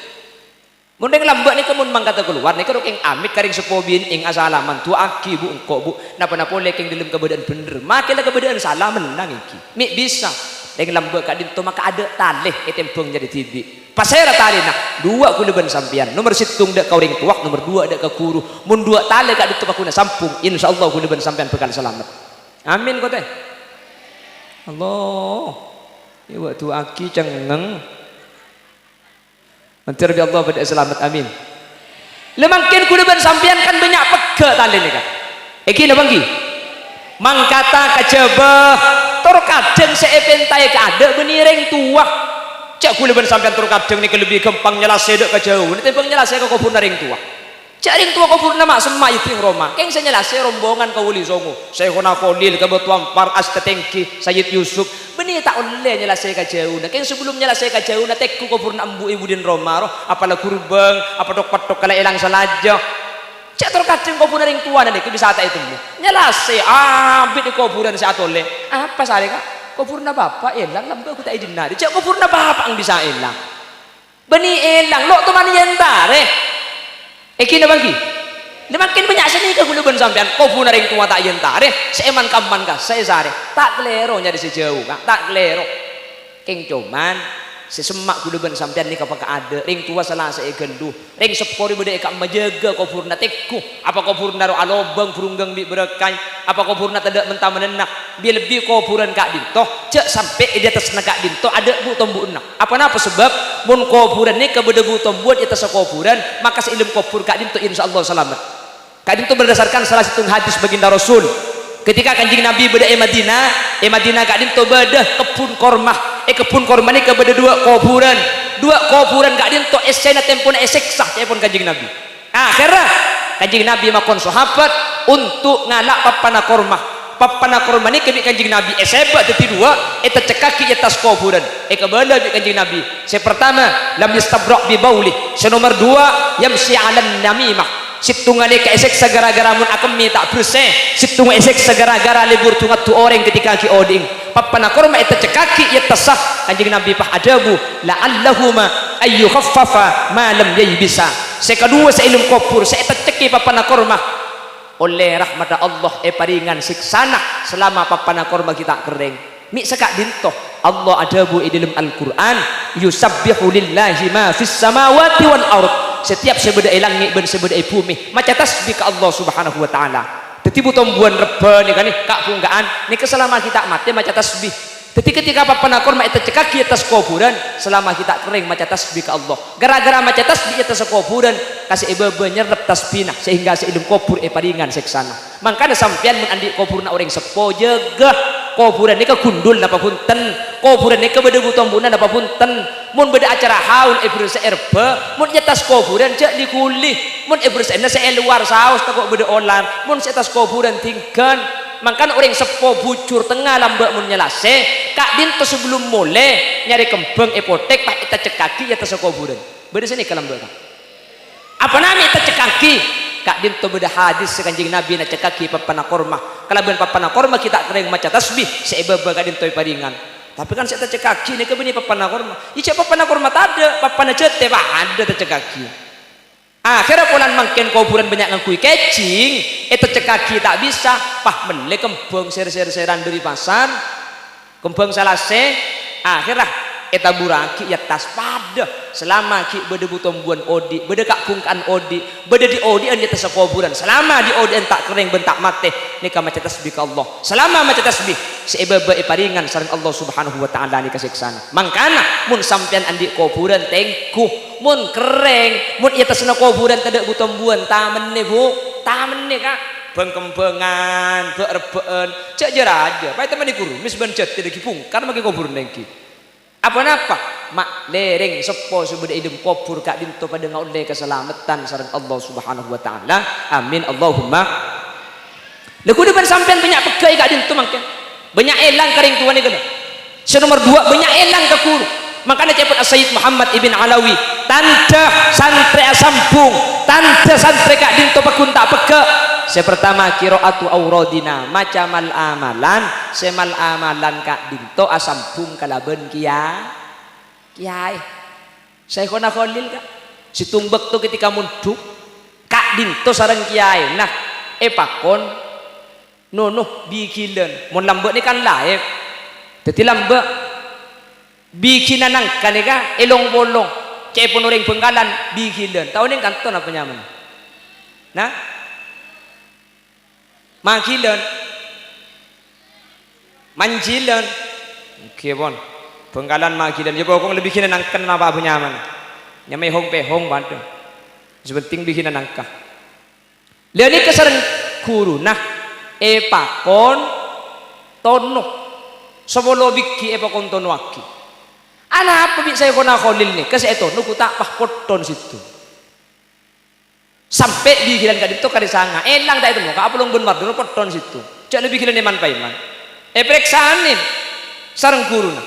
Mon rèng lambâ' nèka mon mangkata kalowar nèka ro kèng amit ka rèng seppo binè'èng asalaman, "Du'aaghi, Bu', engko', Bu'. Napa-napa polè kèng dâlem kabâdâ'ân bhendher. Makè la kabâdâ'ân sala mennang ènggi." Mè' bisa. Rèng lambâ' ka'dinto maka adâ' talè ètèmbhâng nyarè dhibi'. Pasèra talèna? Duwâ' ghulâ bân sampèyan. Nomer sèttong dâ' ka orèng towa, nomer duwâ' dâ' ka ghuru. Mon duwâ' talè ka'dinto pagghunna sambhung, insyaallah ghulâ bân sampèyan bhâkal salamet. Amin, ko' tè? Allah. Yâ, Bu', du'aaghi cengngeng. Mandhâr bi' Allah bâdâ salamet, amin. La mangkèn ghulâ bân sampèyan kan bânnya' pegghâ' talè nèka. Ènggi napa ènggi? Mangkata kajhâbâ, tor kadhâng sè èpèntaè kaadâ' bânnè rèng towa. Jhâ' ghulâ bân sampèyan tor kadhâng nèka lebbi ghâmpang nyalasè dâ' kajhâuna tèmbhâng nyalasè ka kobhurrâ rèng towa. Jhâ' rèng towa kobhurrâ ma' semma' èdhing roma, kèng sè nyalasè rombongan ka Wali Songo, Syaikhona Kholil, Kebatuan Par, Astetinggi, Sayyid Yusuf. Bânnè ta' ollè nyalasè kajhâuna. Kèng sabellum nyalasè kajhâuna, tèngghu kobhurrâ embu' è budina roma, ro, apa la ghurbâng, apa thok-petthok la èlang salajâ. Jhâ' tor kadhâng kobhurrâ rèng towana nèka bisa ta' ètemmo. Nyalasè abit è kobhurrâ sè atolè. Apa sarè, Ka'? Kobhurrâ bapa' èlang, lambâ' ghu ta' èdhinna'. Jhâ' kobhurrâ bapa'na bisa èlang. Bânnè èlang, lo' toman èyentarè. Ènggi napa ènggi? Lè mangkèn bânnya' sè nèka ghulâ bân sampèyan, kobhurrâ rèng towa ta' èyentarè, sè èman-kamman ka, sè èsarè. Ta' kalèro nyarè sè jhâu, Ka', ta' kalèro. Kèng coman, sè semma' ghulâ bân sampèyan nèka pakaadâ', rèng towa sala sè èghâllu. Rèng seppo rè bâdâ è ka'emma jâgâ kobhurrâ tèngghu. Apa kobhurrâ ro alobâng bhurungghâng bi' bârâkkaè? Apa kobhurrâ tadâ' men-tamenna? Bi-, lebbi kobhurrâ ka'dinto, jhâ' sampè' è dâtesna ka'dinto adâ' bu'-tombu'na. Apa-napa sabâb? Mon kobhurân nèka bâdâ bu-tombuwân è attassa kobhurân, maka sè è dâlem kobhur ka'dinto insyaallah salamet. Ka'dinto berdasarkan salah sèttong hadis baginda Rasul. Ketika Kanjeng Nabi bâdâ è Madinah, è Madinah ka'dinto bâdâ kebbhun korma. È kebbhun korma nèka bâdâ duwâ' kobhurân. Duwâ' kobhurân ka'dinto èssèna tempona èsèksa, ca'èpon Kanjeng Nabi. Akhèrra, Kanjeng Nabi makon sahabat onto' ngala' pappana korma. Pappana korma nèka bi' Kanjeng Nabi èsèbâ' dhâddhi duwâ', ètaccekkaghi è attas kobhurân. Èkabâlâ bi' Kanjeng Nabi. Sè partama, lam yastabra' bi baulih. Sè nomer duwâ', yamsyi 'alan namimah. Sèttongnga nèka èsèksa ghârâ-ghârâ mon akemmè ta' bersè. Sèttongnga èsèksa ghârâ-ghârâ lebur du-ngaddu orèng ketika ghi' odi'èng. Pappana korma ètaccekkaghi è attassa. Kanjeng Nabi pas adhâbu, "La'allahuma ayyukhaffafa ma lam yaybisa." Sè kaduwâ sè è dâlem kobhur sè ètaccekkè pappana korma, ollè rahmatta Allah èparèngan sèksana salama pappana korma ghi' ta' kerrèng. Mè' saka'dinto, Allah adhâbu è dâlem Al-Qur'an, "Yusabbihu lillahi ma fis samawati wal ard." Setiap sè bâdâ è langngè' bân sè bâdâ è bhumè maca tasbih ka Allah Subhanahu wa Ta'ala. Dhâddhi bu-tombuwân rebbhâ nèka nè, ka'-bhungka'an, nèka salama ghi' ta' matè maca tasbih. Dhâddhi ketika pappana korma ètaccekkaghi è attas kobhurân, salama ghi' ta' kerrèng maca tasbih ka Allah. Ghârâ-ghârâ maca tasbih è attassa kobhurân, ka sè è bâbâ nyerrep tasbihna, sehingga sè è dâlem kobhur èparèngan sèksana. Mangkana sampèyan mon andi' kobhurna orèng seppo, jâgâ. Kobhurân nèka gundul napa bhunten? Kobhurân nèka bâdâ bu-tombuwânna napa bhunten? Mon bâdâ acara haul èbersè'è rebbhâ, mon è attas kobhurân jhâ' li-ghuli. Mon èbersè'èna sè è lowar saos tako' bâdâ olar, mon sè è attas kobhurân dingghân. Mangkana orèng seppo bujur tengnga lambâ' mon nyalasè, ka'dinto sabellunna molè nyarè kembhâng èpothèk pas ètaccekkaghi è attassa kobhurân. Bâdâ sè nèka lambâ', Ka'? Apa namè ètaccekkaghi? Ka'dinto bâdâ hadis sè Kanjeng Nabi naccekkaghi pappana korma. Kalabân pappana korma ghi' ta' kerrèng maca tasbih, sè è bâbâ ka'dinto èparèngan. Tapè kan sè ètaccekkaghi nèka bânnè pappana korma. Iyâ jhâ' pappana korma tadâ', pappana jhâtè padâ ètaccekkaghi. Akhèrra polana mangkèn kobhurân bânnya' ngangghuy kèjing, ètaccekkaghi ta' bisa, pas mellè kembhâng sèr-sèr-sèran dâri pasar. Kembhâng salasè, akhèrra ètaburraghi è attas padâ. Salama ghi' bâdâ bu-tombuwân odi', bâdâ ka'-bhungka'an odi', bâdâ dhi'-odi'ân è attassa kobhurân. Salama dhi'-odi'ân ta' kerrèng bân ta' matè, nèka maca tasbih ka Allah. Salama maca tasbih, sè è bâbâ èparèngan sareng Allah Subhanahu wa Ta'ala nèka sèksana. Mangkana, mon sampèyan andi' kobhurân, tèngghu. Mon kerrèng, mon è attassa kobhurân tadâ' bu-tombuwân, tamennè, Bu. Tamennè, Ka'. Bâng-kembhângan, bâ'-rebbhâ'ân, jhâ' jâ-rajâ. Paètemma'è kurumis bân jhâtè dâggi' bhungkar makè kobhurânna èngghi. Apa-napa? Ma' lèrèng seppo sè bâdâ è dâlem kobhur ka'dinto padâ ngaollè kasalameddhân sareng Allah Subhanahu wa Ta'ala. Amin, Allahumma. Lha, ghun bân sampèyan bânnya' pegghâ'è ka'dinto mangkèn. Bânnya' èlang ka rèng towana ghellâ'. Sè nomer duwâ', bânnya' èlang ka ghuru. Mangkana ca'èpon As-Sayyid Muhammad Ibn Alawi, "Tandhâ santrè asambhung, tandhâ santrè ka'dinto pagghun ta' pegghâ'. Sè partama, qira'atu auradina, maca mal-amalan, sè mal-amalan ka'dinto asambhung kalabân kiya-, kiyaè." Syaikhona Kholil, Ka', sèttong bâkto ketika mondhuk, ka'dinto sareng kiyaèna èpakon, "Nono, bighilan, mon lambâ' nèka kan laèp. Dhâddhi lambâ', bighilan nangka nèka èlong-polong, ca'èpon orèng Bhângkalan, bighilan." Ta' onèng kanto napa nyamana? Nah? Maghilan. Manjilan. Èngghi pon. Bhângkalan maghilan. Yâ pokok lebbi ghinan nangken napa abâ nyamana. Nyamana èhong-pèhong padâ. Sè penting bighinan nangka. Lha nèka sareng ghuruna èpakon tono. Sapolo bighi èpakon tonoaghi. Anapa bi' Syaikhona Kholil nèka sè ètono ghu ta' pas potton sèttong. Sampè' bighilan ka'dinto karè sanga'. Èlang ta' ètemmo, ka' apolong bân mardhâna potton sèttong. Jhâ' la bighilan èman-paèman. Èparèksanè sareng ghuruna.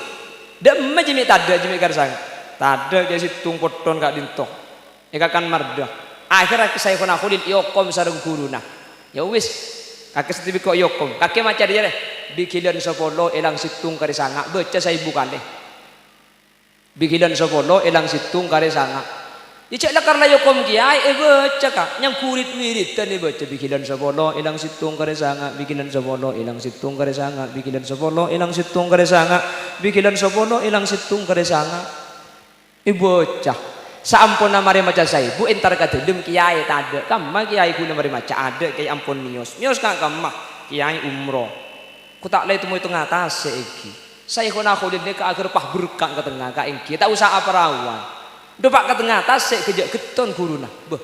Dâ'emma jiyâ mè' tadâ' jiyâ mè' karè sanga'. Tadâ' jiyâ sèttong potton ka'dinto. Èkakan mardhâ. Akhèrra Syaikhona Kholil èokom sareng ghuruna. Yâ wis, kakè sè tèbikko èokom. Kakè maca rèya, rè. Bighilan sapolo èlang sèttong karè sanga'. Bâca saèbu kalè. Bighilan sapolo èlang sèttong karè sanga'. Yâ jhâ' la karna èokom kèyaè, èbâca, Ka'. Nyang ghurid-wiridan èbâca, bighilan sapolo èlang sèttong karè sanga', bighilan sapolo èlang sèttong karè sanga', bighilan sapolo èlang sèttong karè sanga', bighilan sapolo èlang sèttong karè sanga'. Èbâca. Saamponna marè maca saèbu, entar ka dâlem kèyaè tadâ'. Kamma kèyaè ghulâ marè maca, adâ' kèyaè ampon mèyos. Mèyos ka kamma, kèyaè umroh. Ko ta' la ètemmo è tengnga tasè' èngghi. Syaikhona Kholil nèka aghâr pas berka' ka tengnga, ka èngghi, ta' osa aparaowan. Dâpa' ka tengnga tasè' ghâjâ' ghetton ghuruna. Bâh,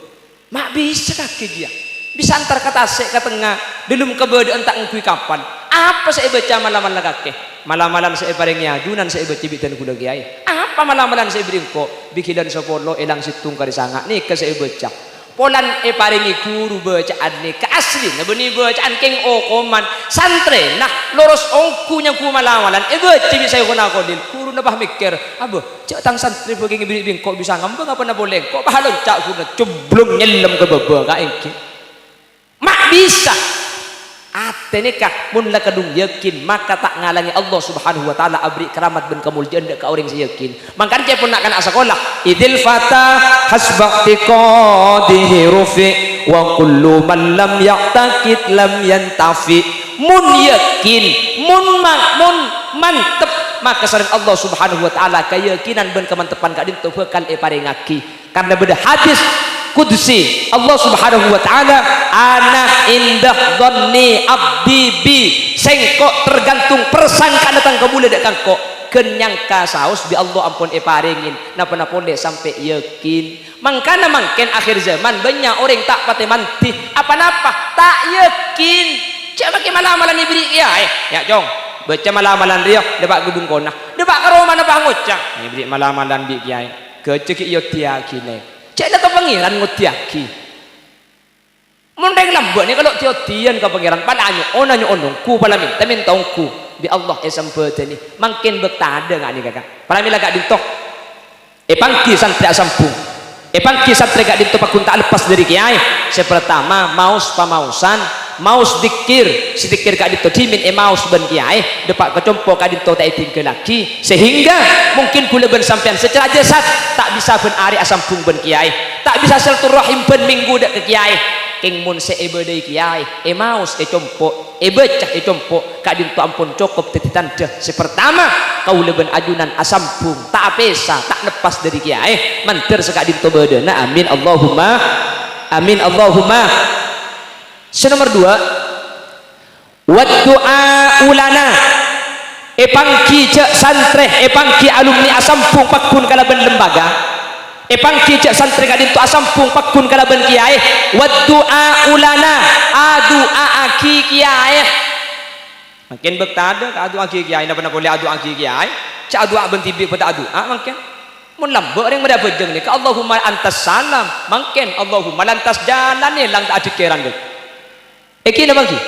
ma' bisa kakè kèya. Bisa entar ka tasè' ka tengnga, dâlem kabâdâ'ân ta' ngangghuy kapal. Apa sè èbâca mala-mala kakè? Mala-malan sè èparèngè ajunan sè èbâca bi' dân kaulâ kèyaè. Apa mala-malan sè èberri' engko'? Bi' ghilân sapolo èlang sèttong karè sanga' nèka sè èbâca. Polana èparèngè ghuru bâca'an nèka asli, bânnè bâca'an kèng okoman. Santrèna loros ongghu nyangghu mala-malan èbâca bi' Syaikhona Kholil. Ghuruna pas mèkkèr, "Abâ, jâ' tang santrè bâkèng èberri' bi' engko' bisa ngambâng apana polè engko'?" Pas lonca' ghuruna, cemblung nyellem ka bâbâ, ka èngghi. Ma' bisa. Atè nèka mon la kadhung yakin, maka ta' ngalangè Allah Subhanahu wa Ta'ala aberri' karamat bân kamoljâ'ân dâ' ka orèng sè yakin. Mangkana ca'èpon na'-kana' sakola, "Idzil fata hasba i'tiqadihi rufi', wa kullu man lam ya'taqid lam yantafi'." Mon yakin, mon ma-, mon mantep, maka sareng Allah Subhanahu wa Ta'ala kayakinan bân kamantepan ka'dinto bhâkal èparèngaghi. Karna bâdâ hadis qudsi, Allah Subhanahu wa Ta'ala, "Ana inda dhanni abdi bi." Sèngko' tergantung persangkaanna tang kabulâ dâ' ka engko'. Ghân nyangka saos bi' Allah ampon èparèngè, napa-napa polè sampè' yakin. Mangkana mangkèn akhir zaman bânnya' orèng ta' patè mandhi, apa-napa ta' yakin. Jâ' makè mala-malan èberri' kèyaè. Ya', Cong, bâca mala-malan rèya, dâpa' ka bengkona. Dâpa' ka romana pas ngoca', "Èberri' mala-malan bi' kèyaè." Ghâjâ ghi' èoddhiyaghi, Lè'. Ca'na ka Pangèran ngoddhiyaghi. Mon rèng lambâ' nèka lo' di-oddhiyân ka Pangèran, pala nyo'ona nyo'on ongghu, pala mènta mènta ongghu. Bi' Allah èsambhâdhâni. Mangkèn bâkto adâ' nga' nèka, Ka'. Pramèla ka'dinto. Èpangghi santrè asambhung. Èpangghi santrè ka'dinto pagghun ta' leppas dâri kèyaè. Sè partama, maos pamaosan, maos dhikkèr. Sè dhikkèr ka'dinto dhimèn èmaos bân kèyaè. Dâpa' ka compo' ka'dinto ta' èdhinggâllaghi. Sehingga mungkin kaulâ bân sampèyan secara jasad ta' bisa bân arè asambhung bân kèyaè, ta' bisa silaturahim bân mènggu dâ' ka kèyaè. Kèng mon sè èbâdâi kèyaè, èmaos è compo', èbâca è compo', ka'dinto ampon cokop dhâddhi tandhâ. Sè partama, kaulâ bân ajunan asambhung, ta' apèsa, ta' leppas dâri kèyaè. Mandhâr sè ka'dinto bâdâna. Amin, Allahumma amin, Allahumma. Sè nomer duwâ', "Wa du'a'u lana." Èpangghi jâ' santrè, èpangghi alumni asambhung pagghun kalabân lembaga. Èpangghi jâ' santrè ka'dinto asambhung pagghun kalabân kèyaè. "Wa du'a'u lana." Adu'a'aghi kèyaè. Mangkèn bâkto adâ' ka adu'a'aghi kèyaè, napa-napa polè adu'a'aghi kèyaè. Jâ' adu'a bân dhibi' bâ' ta' adu'a mangkèn. Mon lambâ' orèng marè abhâjâng nèka, "Allahumma antas salam." Mangkèn, "Allahumma lantas jalan," èlang ta' adhikkèran, Lè'. Èngghi napa èngghi?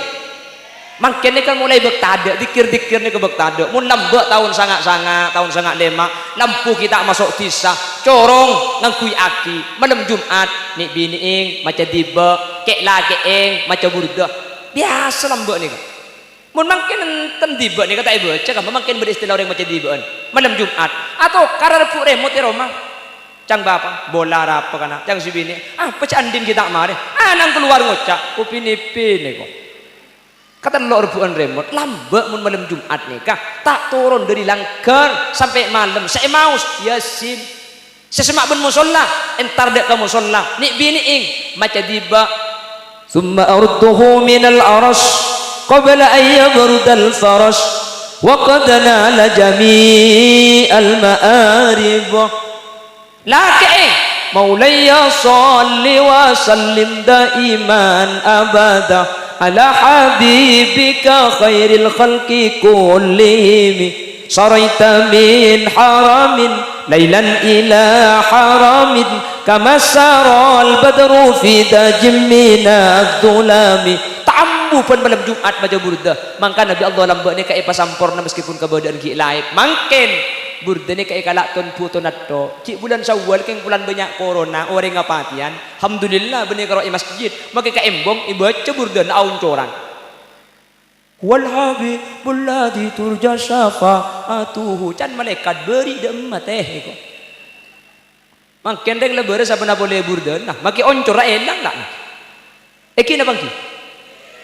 Mangkèn nèka molaè bâkto adâ', dhikkèr-dhikkèr nèka bâkto adâ'. Mon lambâ' taon sanga'-sanga', taon sanga' lèma', lampu ghi' ta' maso' dhisa, corong ngangghuy aki, malem Jum'at, nè'-binè'èng maca dhiba', kè'-lakè'èng maca burdah. Biyasa lambâ' nèka. Mon mangkèn enten dhiba' nèka ta' èbâca, kamma mangkèn bâdâ istilah orèng maca dhiba'an. Malem Jum'at, atokar rebbu' remot è roma. Cang bapa, "Bola arapa kana'?" Cang sè binè', "Apa cè' andin ghi' ta' marè?" Ana' kalowar ngoca', "Upin Ipin nèko." Katello' rebbu'an remot, lambâ' mon malem Jum'at nèka, ta' toron dâri langghâr sampè' malem, sè èmaos Yasin. Sè semma' bân mosolla, entar dâ' ka mosolla, nè'-binè'èng maca dhiba'. "Tsumma arudduhu minal 'arsy qabla an yabrudal farsh, wa qad nala jami'al ma'arib." Lakè'è, "Maulayya shalli wa sallim daiman abada ala habibika khairil khalqi kullihim. Saraita min haramin lailan ila haramin kama saral badru fi dajin minadh dhulami." Tambu bân malem Jum'at maca burdah. Mangkana bi' Allah lambâ' nèka èpasamporna meskipun kabâdâ'ân ghi' laèp. Mangkèn, burdah nèka èkala' ton-bhuton atto'. Ghi' bulân Syawal kèng bulân bânnya' korona, orèng apatèyan. Alhamdulillah, bânnè karo è masjid. Makè ka embong, èbâca burdahna aoncoran. "Huwal habibul ladzi turja syafa'atuhu." Can malaèkat bâri' dâ' emma tè, èko. Mangkèn rèng la bârâs apa napa polè burdahna. Makè oncora èlang, ta'? Èngghi napa èngghi?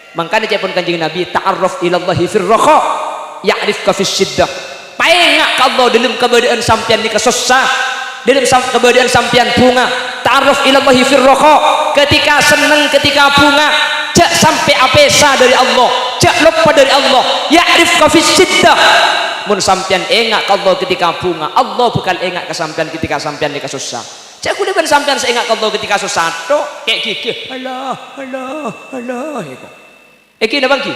Mangkana ca'èpon Kanjeng Nabi, "Ta'arraf ilallahi fir rakha, ya'rifka fis syiddah." Paènga' ka Allah dâlem kabâdâ'ân sampèyan nèka sossa, dâlem sam-, kabâdâ'ân sampèyan bhunga. "Ta'arraf ilallahi fir rakha." Ketika senneng, ketika bhunga, jâ' sampè' apèsa dâri Allah, jâ' loppa dâri Allah. "Ya'rifka fis syiddah." Mon sampèyan enga' ka Allah ketika bhunga, Allah bhâkal enga' ka sampèyan ketika sampèyan nèka sossa. Jhâ' ghulâ bân sampèyan sè enga' ka Allah ketika sossa, tok, kè' ghighir. Allah, Allah, Allah, èko. Èngghi napa èngghi?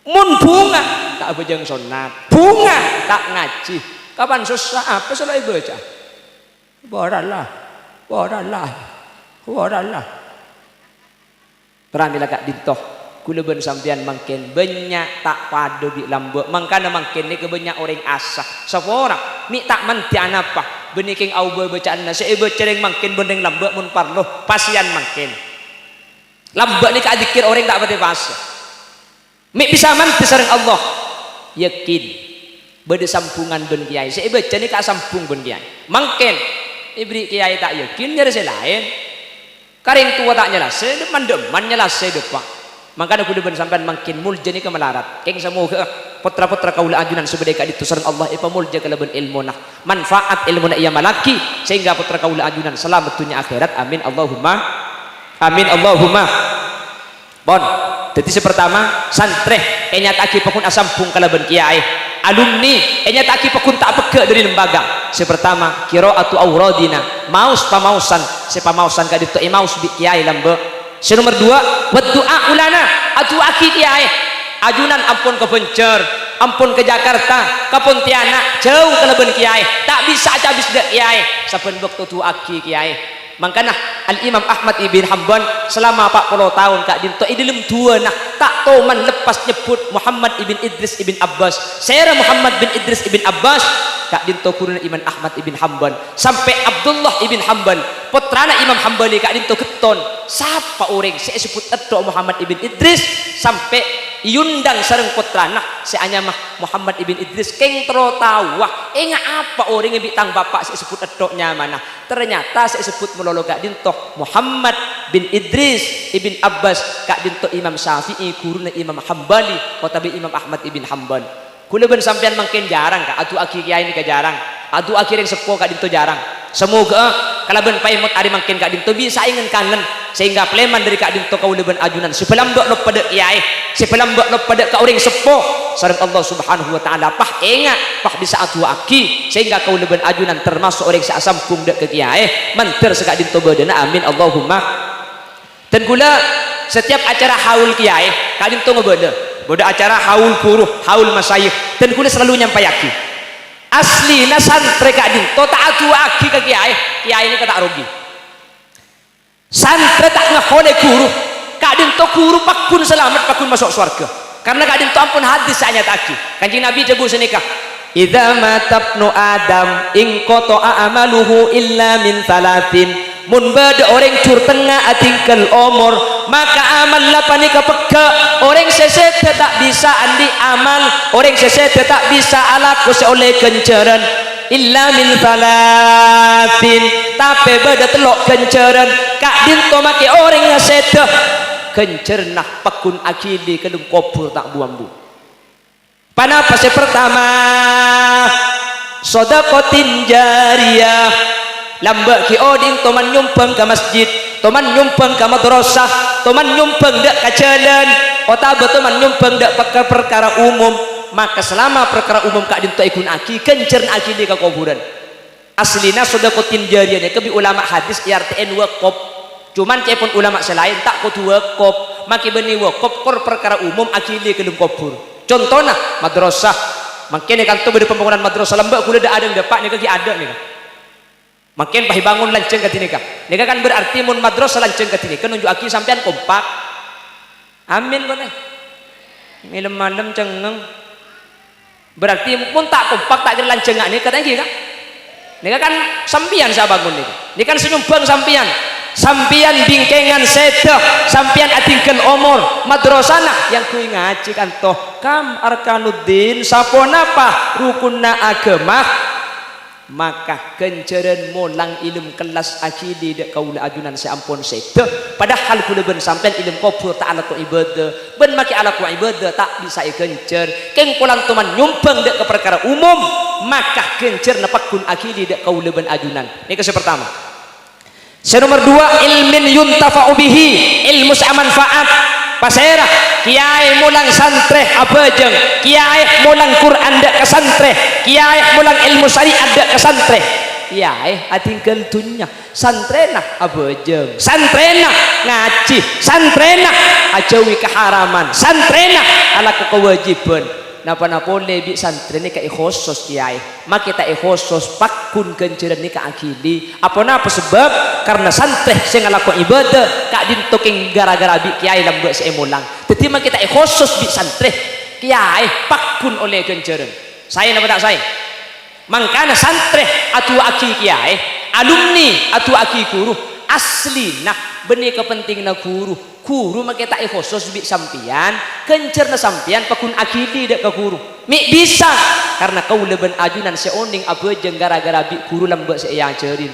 Mon bhunga, ta' abhâjâng sonnat. Bhunga, ta' ngajhi. Kapan sossa, apa sè la èbâca? Warallah, warallah, warallah. Pramèla ka'dinto, ghulâ bân sampèyan mangkèn bânnya' ta' padâ bi' lambâ', mangkana mangkèn nèka bânnya' orèng asa. Sapora, mè' ta' mandhi anapa, bânnè kèng aobâ bâca'anna sè èbâca rèng mangkèn bân rèng lambâ' mon parlo, pasèyan mangkèn. Lambâ' nèka adzikkèr orèng ta' patè pasa. Mè' bisa mandhi sareng Allah. Yakin. Bâdâ sambhungan bân kèyaè. Sè èbâca nèka asambhung bân kèyaè. Mangkèn, èberri' kèyaè ta' yakin, nyarè sè laèn. Ka rèng towa ta' nyalasè, dâ'-mandâ'emman nyalasè dâpa'. Mangkana ghulâ bân sampèyan mangkèn molja nèka malarat. Kèng samoghâ'â pottra-pottra kaulâ ajunan sè bâdâ è ka'dinto sareng Allah èpamolja kalabân èlmona. Manfaat èlmona èamallaghi, sehingga pottra kaulâ ajunan salamet dhunnya akhèrat. Amin, Allahumma. Amin, Allahumma. Pon. Dhâddhi sè partama, santrè ènyata'aghi pagghun asambhung kalabân kèyaè. Alumni ènyata'aghi pagghun ta' pegghâ' dhâri lembaga. Sè partama, qira'atu awradina, maos pamaosan, sè pamaosan ka'dinto èmaos bi' kèyaè lambâ'. Sè nomer duwâ', waddu'a'u lana, adu'aaghi kèyaè. Ajunan ampon ka Banjar, ampon ka Jakarta, ka Pontianak, jhâu kalabân kèyaè. Ta' bisa acabis dâ' kèyaè. Sabbhân bâkto du'aaghi kèyaè. Mangkana Al-Imam Ahmad ibn Hambal salama pa' polo taon ka'dinto è dhâlem du'âna ta' toman leppas nyebbhut Muhammad ibn Idris ibn Abbas. Sèra Muhammad bin Idris ibn Abbas? Ka'dinto ghuruna Imam Ahmad ibn Hambal. Sampè' Abdullah ibn Hambal, pottrana Imam Hambali ka'dinto ghetton. Sapa orèng sè èsebbhut ètto' Muhammad ibn Idris? Sampè' èondhâng sareng pottrana sè anyama Muhammad ibn Idris. Kèng terro taowa, enga' apa orèngnga bi' tang bapa' sè èsebbhut ètto' nyamana? Ternyata sè èsebbhut malolo ka'dinto Muhammad bin Idris ibn Abbas, ka'dinto Imam Syafi'i, ghuruna Imam Hambali, otabâ Imam Ahmad ibn Hambal. Ghulâ bân sampèyan mangkèn jhârâng, Ka', adu'aaghi kèyaè nèka jhârâng. Adu'aaghi rèng seppo ka'dinto jhârâng. Samoghâ'â kalabân paèmot arè mangkèn ka'dinto bisa èngen-kangen. Sehingga palèman dhâri ka'dinto kaulâ bân ajunan sè bâlambâ' loppa dâ' kèyaè, sè bâlambâ' loppa dâ' ka orèng seppo, sareng Allah Subhanahu wa Ta'ala pas enga', pas bisa adu'aaghi, sehingga kaulâ bân ajunan tamaso' orèng sè asambhung dâ' ka kèyaè, mandhâr saka'dinto bâdâna. Amin, Allahumma. Dân ghulâ, setiap acara haul kèyaè, ka'dinto ngabâlâ. Bâdâ acara haul ghuru, haul masyayikh, dân ghulâ selalu nyampayaghi. Aslina santrè ka'dinto ta' adu'aaghi ka kèyaè, kèyaè nèka ta' rogi. Santrè ta' ngaholè ghuru, ka'dinto ghuru pagghun salamet, pagghun maso' sowarghâ. Karna ka'dinto ampon hadis sè anyata'aghi. Kanjeng Nabi dhâbu sanèka, "Idza mata ibnu Adam inqata'a amaluhu illa min tsalatsin." Mon bâdâ orèng jhur tengnga adhingghâl omor, maka amalla panèka pegghâ'. Orèng sè sèdhâ ta' bisa andi' amal, orèng sè sèdhâ ta' bisa alako sè ollè ghânjhârân. Illa min tsalatsin, tapè bâdâ tello' ghânjhârân, ka'dinto makè orèng ngasèdhâ. Ghânjhârânna pagghun aghili ka dâlem kobhur ta' bu-ambu. Ponapa sè partama? Shadaqatin jariyah. Lambâ' ghi' odi'na toman nyombhâng ka masjid, toman nyombhâng ka madrasah, toman nyombhâng dâ' ka jhâlân, otabâ toman nyombhâng dâ' pek-, parkara umum, maka salama parkara umum ka'dinto èghuna'aghi, ghânjhârânna aghili ka kobhurân. Aslina shadaqatin jariyah nèka bi' ulama hadis èartè'è wakop. Cuman ca'èpon ulama sè laèn ta' kodhu wakop, makè bânnè wakop kor parkara umum aghili ka dâlem kobhur. Contona, madrasah. Mangkèn è ka'dinto bâdâ pambangunan madrasah lambâ' ghulâ dâ'-adâ' dâpa' nèka ghi' adâ' nèka. Mangkèn pas èbângon lanjhâng kadhi nèka. Nèka kan berarti mon madrasah lanjhâng kadhi nèka nunju'aghi sampèyan kompak. Amin, kone. Malem-malem cengngeng. Berarti mon ta' kompak, ta' kèra lanjhângnga nèka, ta' ènggi, Ka'? Nèka kan sampèyan sè abângon nèka. Nèka kan sè nyombhâng sampèyan. Sampèyan bingkèngan sèdhâ, sampèyan adhingghâl omor, madrasana èyangghuy ngajhi kanto. Kam arkanuddin, saponapa rukunna aghâma? Maka ghânjhârân molang è dâlem kellas aghili dâ' kaulâ ajunan sè ampon sèdhâ, padahal ghulâ bân sampèyan è dâlem kobhur ta' alako ibâdâ, bân makè alako ibâdâ ta' bisa èghânjhâr. Kèng polana toman nyombhâng dâ' ka parkara umum, maka ghânjhârânna pagghun aghili dâ' kaulâ bân ajunan. Nèka sè partama. Sè nomer duwâ', ilmin yuntafa'u bihi, èlmo sè amanfaat. Pasèra? Kèyaè molang santrè abhâjâng, kèyaè molang Qur'an dâ' ka santrè, kèyaè molang èlmo syariat dâ' ka santrè. Kèyaè adhingghâl dhunnya, santrèna abhâjâng, santrèna ngajhi, santrèna ajhâuwi kaharaman, santrèna alako kawâjibhân. Napa-napa polè bi' santrè nèka èkhosos kèyaè. Makè ta' èkhosos, pagghun ghânjhârân nèka aghili. Aponapa sabâb? Karna santrè sè ngalako ibâdâ ka'dinto kèng ghârâ-ghârâ bi' kèyaè lambâ' sè èmolang. Dhâddhi makè ta' èkhosos bi' santrè. Kèyaè pagghun ollè ghânjhârân. Saè napa ta' saè? Mangkana santrè adu'aaghi kèyaè, alumni adu'aaghi ghuru. Aslina bânnè kapentènganna ghuru. Ghuru makè ta' èkhosos bi' sampèyan, ghânjhârânna sampèyan pagghun aghili dâ' ka ghuru. Mè' bisa, karna kaulâ bân ajunan sè onèng abhâjâng ghârâ-ghârâ bi' ghuru lambâ' sè èajhâri.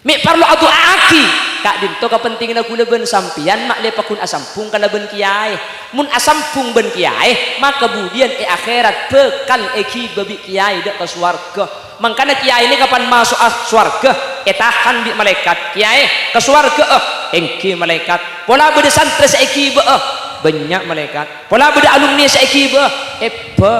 Mè' parlo adu'aaghi, ka'dinto kapentènganna kaulâ bân sampèyan ma'lè pagghun asambhung kalabân kèyaè. Mon asambhung bân kèyaè, maka budiyân è akhèrat bhâkal èghibâ bi' kèyaè dâ' ka sowarghâ. Mangkana kèyaè nèka pan maso'a sowarghâ, ètahan bi' malaèkat. "Kèyaè, ka sowarghâ'â?" "Èngghi, malaèkat." "Pola bâdâ santrè sè èghibâ'â?" "Bânnya', malaèkat." "Pola bâdâ alumni sè èghibâ'â?" "Ebbâ,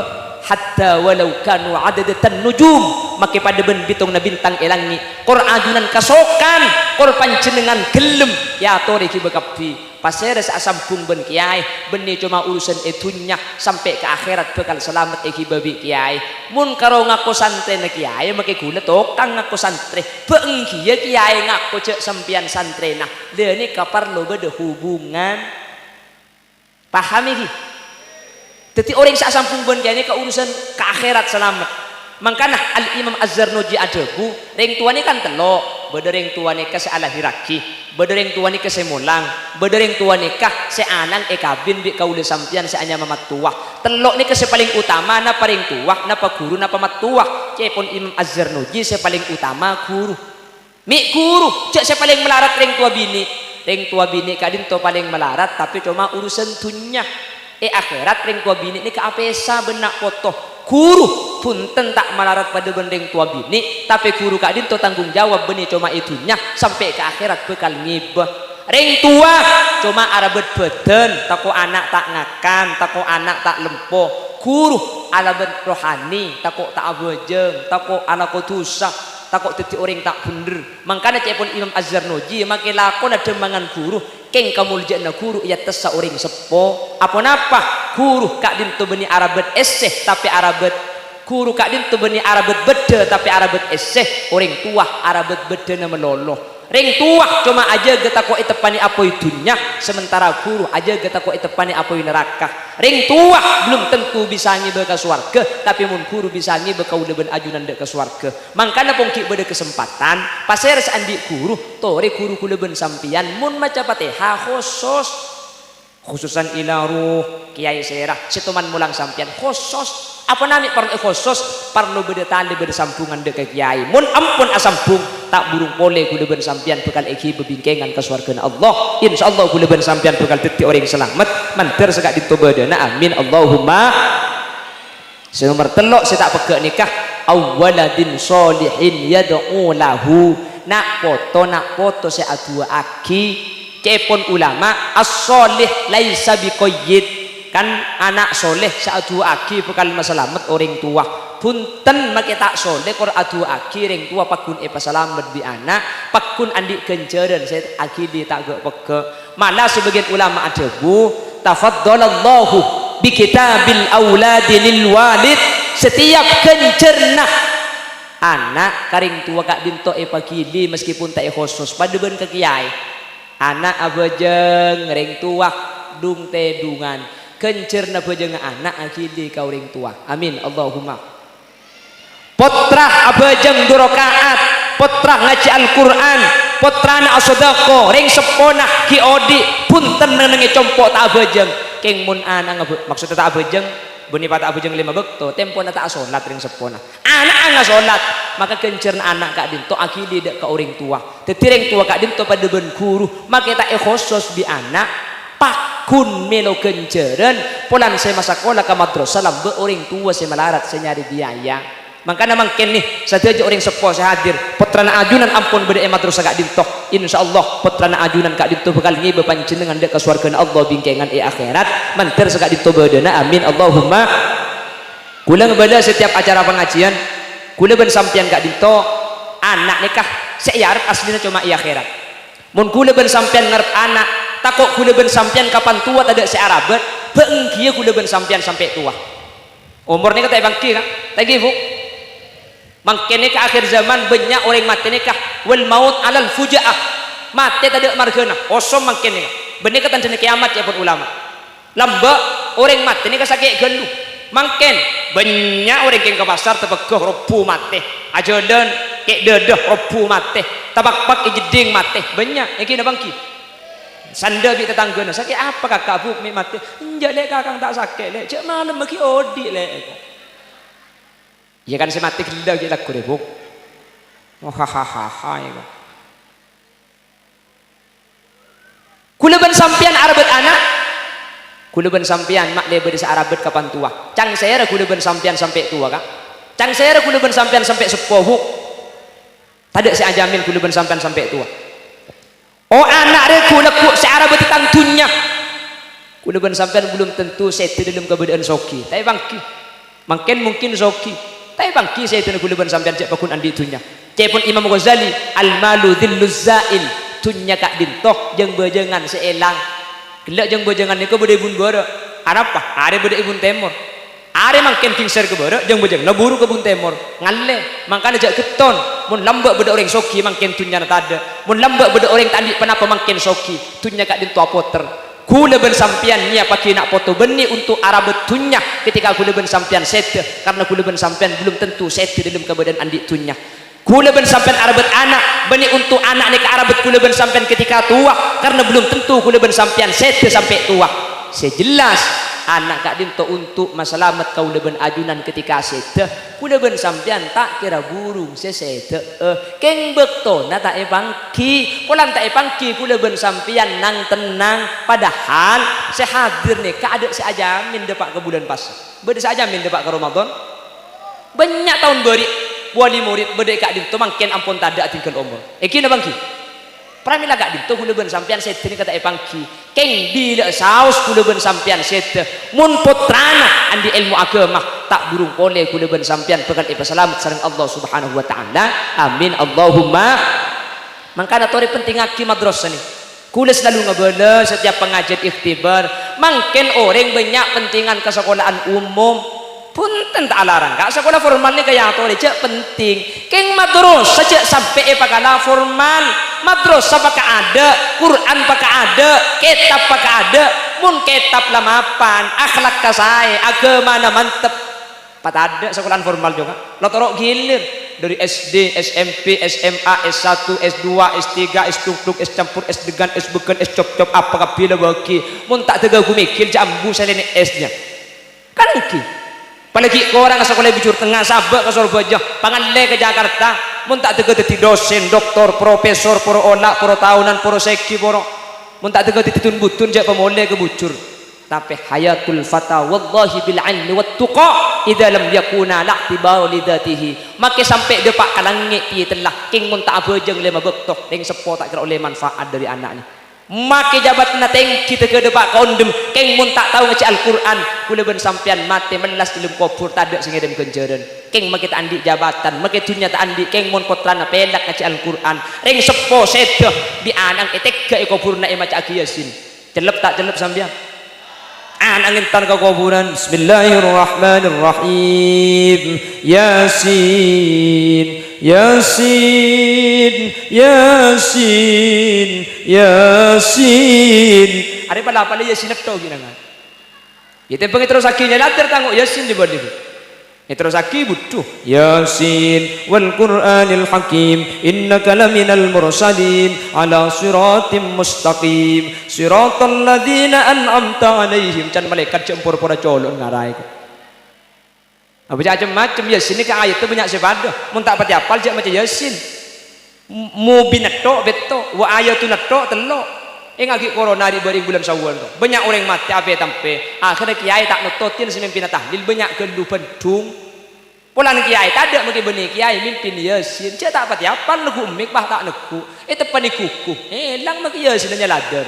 hatta walau kanu adadatan nujum." Makè padâ bân bhitongnga bintang è langngè'. Kor ajunan kasokan, kor panjhennengngan ghellem, èyatorè èghibâ kabbhi. Pasèra sè asambhung bân kèyaè, bânnè coma urusan è dhunnya, sampè' ka akhèrat bhâkal salamet èghibâ bi' kèyaè. Mon karo ngako santrèna kèyaè, makè ghulâ tokang ngako santrè. Bâ' èngghiyâ kèyaè ngako jhâ' sampèyan santrèna. Lha nèka parlo bâdâ hubungan. Paham, ghi? Dhâddhi, orèng sè asambhung bân kèyaè nèka urusan ka akhèrat salamet. Mangkana Al-Imam Az-Zarnuji adhâbu, rèng towa nèka kan tello', bâdâ rèng towa nèka sè alahèrraghi, bâdâ rèng towa nèka sè molang, bâdâ rèng towa nèka sè ana'na èkabin bi' kaulâ sampèyan sè anyama mattowa. Tello' nèka sè palèng utama, napa rèng towa, napa ghuru, napa mattowa. Ca'èpon Imam Az-Zarnuji sè palèng utama ghuru. Mè' ghuru, jhâ' sè palèng malarat rèng towa binè'. Rèng towa binè' ka'dinto palèng malarat, tapè coma urusan dhunnya. È akhèrat rèng towa binè' nèka apèsa bân na' poto. Ghuru, bhunten ta' malarat padâ bân rèng towa binè', tapè ghuru ka'dinto tanggung jawab bânnè coma è dhunnya, sampè' ka akhèrat bhâkal ngibâ. Rèng towa coma arabât bhâdhân, tako' ana' ta' ngakan, tako' ana' ta' lempo. Ghuru arabât rohani, tako' ta' abhâjâng, tako' alako dhusa, tako' dhâddhi orèng ta' bhendher. Mangkana ca'èpon Imam Az-Zarnuji, makè lakona dhâmmangan ghuru, kèng kamoljâ'ânna ghuru èyattessa orèng seppo. Aponapa? Ghuru ka'dinto bânnè arabât èssè, tapè arabât, ghuru ka'dinto bânnè arabât bâddhâ, tapè arabât èssè. Orèng towa arabât bâddhâna malolo. Rèng towa coma ajâgâ tako' èteppanè apoy dhunnya, sementara ghuru ajâgâ tako' èteppanè apoy naraka. Rèng towa belum tentu bisa ngibâ ka sowarghâ, tapè mon ghuru bisa ngibâ kaulâ bân ajunan dâ' ka sowarghâ. Mangkana pon ghi' bâdâ kasempadhân, pasèra sè andi' ghuru, torè ghuru ghulâ bân sampèyan, mon maca Fatèha khosos. Khususan ila ruh, kèyaè sèra, sè toman molang sampèyan, khosos. Apana mè' parlo èkhosos, parlo bâdâ talè, bâdâ sambhungan dâ' ka kèyaè. Mon ampon asambhung, ta' burung polè ghulâ bân sampèyan bhâkal èghibâ bingkèngan ka sowarghâna Allah. Insyaallah ghulâ bân sampèyan bhâkal dhâddhi orèng salamet, mandhâr saka'dinto bâdâna. Amin, Allahumma. Sè nomer tello' sè ta' pegghâ' nèka, "Aw waladin sholihin yad'u lahu." Na' poto, na' poto sè adu'aaghi. Ca'èpon ulama, "As-sholih laisa biqayyid." Kan ana' sholeh sè adu'aaghi bhâkal masalamet orèng towa. Bhunten, makè ta' sholeh kor adu'aaghi rèng towa pagghun èpasalamet bi' ana', pagghun andi' ghânjhârân sè aghili ta' ghâ'-pegghâ'. Mala sabâgiyân ulama adhâbu, "Tafaddalallahu bi kitabil auladi lil walid." Setiap ghânjhârânna ana' ka rèng towa ka'dinto èpaghili meskipun ta' èkhosos, padâ bân ka kèyaè. Ana' abhâjâng, rèng towa dung-tèdungan. Ghânjhârânna bhâjângnga ana' aghili ka orèng towa. Amin, Allahumma. Pottra abhâjâng du raka'at, pottra ngajhi Al-Qur'an, pottrana asodako, rèng seppona ghi' odi', bhunten neng-ennengngè compo' ta' abhâjâng. Kèng mon ana' ngabhâ-, maksudda ta' abhâjâng, bânnè pa ta' abhâjâng lèma bâkto, tempona ta' asolat rèng seppona. Ana'a ngasolat, maka ghânjhârânna ana' ka'dinto aghili dâ' ka orèng towa. Dhâddhi rèng towa ka'dinto padâ bân ghuru, makè ta' èkhosos bi' ana', pagghun mèlo ghânjhârân, polana sè masakola ka madrasah lambâ' orèng towa sè malarat sè nyarè biaya. Mangkana mangkèn nè, sadhâjâ orèng seppo sè hadir, pottrana ajunan ampon bâdâ è madrasah ka'dinto. Insyaallah, pottrana ajunan ka'dinto bhâkal ngèbâ panjhennengngan dâ' ka sowarghâna Allah bingkèngan è akhèrat, mandhâr saka'dinto bâdâna. Amin, Allahumma. Kaulâ ngabâlâ setiap acara pangajiân, kaulâ bân sampèyan ka'dinto, ana' nèka sè èarep asllina coma è akhèrat. Mon kaulâ bân sampèyan ngarep ana', tako' kaulâ bân sampèyan kapan towa tadâ' sè arabât, bâ' èngghiyâ kaulâ bân sampèyan sampè' towa. Omor nèka ta' èpangghi, Ka'? Ta' ènggi, Bu'? Mangkèn nèka akhir zaman, bânnya' orèng matè nèka, "Wal maut alal fuja'ah." Matè tadâ' marghâna, kosong mangkèn nèka. Bânnè ka tandhâna kèyamat, ca'èpon ulama. Lambâ', orèng matè nèka sakè' ghâllu. Mangkèn, bânnya' orèng kèng ka pasar tapegghâ robbhu matè. Ajhâlân, kè' dâdâ robbhu matè. Tapakpak è jeddhing matè. Bânnya', ènggi napa ènggi? Sandhâ bi' tatangghâna, "Sakè' apa, Kaka', Bu', mè' matè?" "Enjâ', Lè', kakang ta' sakè', Lè'. Jhâ' malem ghi' odi', Lè'." Iyâ kan sè matè ghellâ' ghi' lagghu rè, Bu'. Hahahaha, iyâ kan. Kaulâ bân sampèyan arabât ana'. Kaulâ bân sampèyan ma' lè bâdâ sè arabât kapan towa. Cang sèra kaulâ bân sampèyan sampè' towa, Ka'? Cang sèra kaulâ bân sampèyan sampè' seppo, Bu'? Tadâ' sè ajamin kaulâ bân sampèyan sampè' towa. Oh, ana' rè ghu-lagghu sè arabât tang dhunnya. Kaulâ bân sampèyan belum tentu sèdhâ dâlem kabâdâ'ân soghi. Ta' èpangghi. Mangkèn mungkin soghi. Ta' èpangghi sèdhâna kaulâ bân sampèyan jhâ' pagghun andi' dhunnya. Ca'èpon Imam Ghazali, "Al-malu dhilluz za'il." Dhunnya ka'dinto jâng-bâjângan sè èlang. Ghellâ' jâng-bâjângan nèko bâdâ è bun bârâ'. Arapa? Arè bâdâ è bun tèmor. Arè mangkèn ghingsèr ka bârâ', jâng-bâjânganna buru ka bun tèmor. Ngallè, mangkana jhâ' ghetton. Mon lambâ' bâdâ orèng soghi, mangkèn dhunnyana tadâ'. Mon lambâ' bâdâ orèng ta' andi' ponapa, mangkèn soghi. Dhunnya ka'dinto apotèr. Kaulâ bân sampèyan nèyapaghi na' poto bânnè onto' arabât dhunnya ketika kaulâ bân sampèyan sèdhâ, karna kaulâ bân sampèyan belum tentu sèdhâ dâlem kabâdâ'ân andi' dhunnya. Kaulâ bân sampèyan arabât ana', bânnè onto' ana' nèka arabât kaulâ bân sampèyan ketika towa, karna belum tentu kaulâ bân sampèyan sèdhâ sampè' towa. Sè jelas, ana' ka'dinto onto' masalamet kaulâ bân ajunan ketika sèdhâ, kaulâ bân sampèyan ta' kèra burung sè sèdhâ'â. Kèng bâktona ta' èpangghi, polana ta' èpangghi kaulâ bân sampèyan nang-tennang, padahal sè hadir nèka adâ' sè ajamin dâpa' ka bulân pasa. Bâdâ sè ajamin dâpa' ka Ramadan? Bânnya' taon bâri' wali murid bâdâ è ka'dinto mangkèn ampon tadâ' adingghâl omor. Ènggi napa ènggi? Pramèla ka'dinto kaulâ bân sampèyan sèdhâ nèka ta' èpangghi. Kèng bilâ saos kaulâ bân sampèyan sèdhâ, mon pottrana andi' èlmo aghâma, ta' burung polè kaulâ bân sampèyan bhâkal èpasalamet sareng Allah Subhanahu wa Ta'ala. Amin, Allahumma. Mangkana torè pentingngaghi madrasah nè. Kaulâ salalu ngabâlâ setiap pangajiân ikhtibar, mangkèn orèng bânnya' pentingan ka sakola'an umum. Bhunten ta' alarang, Ka', sakola formal nèka èyatorè, jhâ' penting. Kèng madrasah jhâ' sampè' èpakala formal. Madrasah pakaadâ', Qur'an pakaadâ', kètab pakaadâ'. Mon kètab la mapan, akhlakka saè, aghâmana mantep. Patadâ' sakola'an formal jhughân. La toro' ghilir. Dâri S D, S M P, S M A, S satu, S dua, S tiga, S dugdug, S campur, S degan, S beken, S copcop, apa kabbhi la bâgi. Mon ta' dâgâ ghu mèghil, jhâ' ambu sè lènè S-nya. Kan ènggi. Apalagi korang sakola è Bujur Tengnga, sabâ' ka Sorbhâjâ, pangallè ka Jakarta. Mon ta' dâgâ dhâddhi dosen, doktor, profesor, poro ola', poro taonan, poro sèghi, poro. Mon ta' dâgâ dhâddhi tun-budun, jhâ' pamolè ka Bujur. Tapè hayatul fata wallahi bil ilmi wat tuqa, idza lam yakuna la i'tibara li dzatihi. Makè sampè' dâpa' ka langngè' tèyètella, kèng mon ta' abhâjâng lèma bâkto, rèng seppo ta' kèra ollè manfaat dâri ana'na. Makè jabâtanna tèngghi tèghâ dâpa' ka ondhem, kèng mon ta' tao ngajhi Al-Qur'an, kaulâ bân sampèyan matè mellas dâlem kobhur tadâ' sè ngèrèm ghânjhârân. Kèng makè ta' andi' jabatan, makè dhunnya ta' andi', kèng mon pottrana pèlak ngajhi Al-Qur'an, rèng seppo sèdhâ bi' ana'na ètèghâ è kobhurna èmaca'aghi Yasin. Cellep ta' cellep sampèyan? Ana' ngèntar ka kobhurân. Bismillahirrahmanirrahim. Yasin, Yasin, Yasin, Yasin. Arè pala-pala Yasin netto ghi' nangan. Yâ tèmbhâng èterrossaghi nyalater tango Yasin di bâli. Èterrossaghi, budhu. Yasin wal Qur'anil Hakim, innaka laminal mursalin ala siratim mustaqim, siratal ladzina an'amta 'alaihim. Can malaèkat jhâ' por-pora colo'na ngaraè. Abâca cem-macem, Yasin nèka ayatta bânnya' sè padâ. Mon ta' patè apal, jhâ' maca Yasin. M-, Mubin netto bâkto, wa ayatun netto tello'. Èngaghi korona ri' bâri' bulân Syawal to. Bânnya' orèng matè apè-tampè. Akhèrra kèyaè ta' nototin sè mimpina tahlil, bânnya' ghâllu bhândhung. Polana kèyaè tadâ' makè bânnè kèyaè mimpin Yasin, jhâ' ta' patè apal, neggu' emmik, bâh ta' neggu', èteppa'è ghugu, èlang makè Yasinna nyaladâr.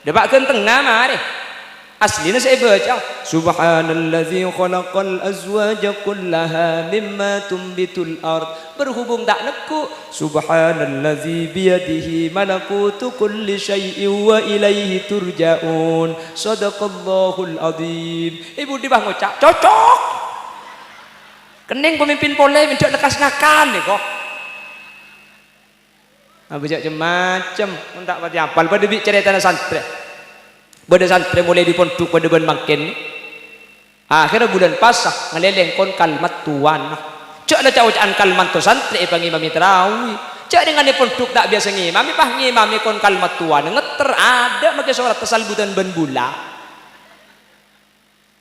Dâpa' ghântengnga marè. Aslina sè èbâca, "Subhanallazi khalaqal azwaja kullaha mimma tumbitul ard." Berhubung ta' neggu', "Subhanallazi biyadihi malakutu kulli syai'in wa ilaihi turja'un." Shadaqallahul adzim. È budi bâh ngoca', cocok. Kennèng pamimpin polè, mènta lekkas ngakan, nèko. Abâ' jhâ' cem-macem, mon ta' patè apal. Padâ bi' carètana santrè. Bâdâ santrè molaè dâri pondhuk padâ bân mangkèn. Akhèrra bulân pasa, ngalèlèng kon kalmattowana. Jhâ' la ca'-oca'an kalmatto santrè èpangimami tarawi. Jhâ' rèng è pondhuk ta' biyasa ngimami, pas ngimami kon kalmattowana. Ngetter, adâ' makè sorat tasalbutan bân bulâ.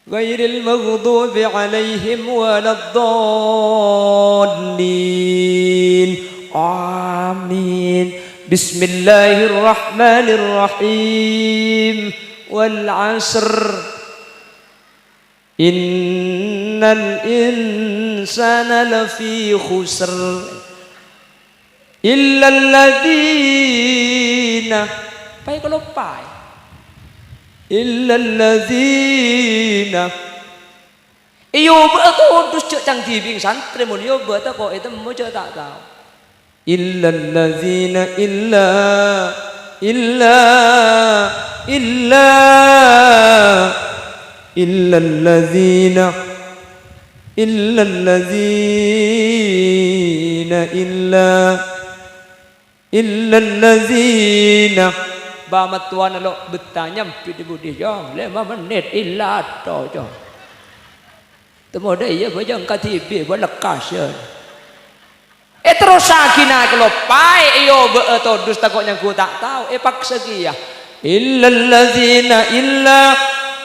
Ghairil maghdubi alaihim waladdallin. Amin. Bismillahirrahmanirrahim. Wal 'asr. Innal insana lafi khusr. Illalladzina. Paè kaloppaè. Illalladzina. Èobâ'â todus jhâ' cangdhi bing santrè, mon èobâ'â tako' ètemmo jhâ' ta' tao. Illalladzina illa, illa, illa, illalladzina. Illalladzina illa, illalladzina. Bâ' mattowana lo' betta nyambi dhi-budhi, Cong. Lèma mennit, illa atto, Cong. Temmo dâ' iyâ, bâjâng kadhibi', bâ' lekkas, yâ. Èterrossaghina kaloppaè, èobâ'â todus tako' nyangghu ta' tao, èpaksa kèya. Illalladzina illa,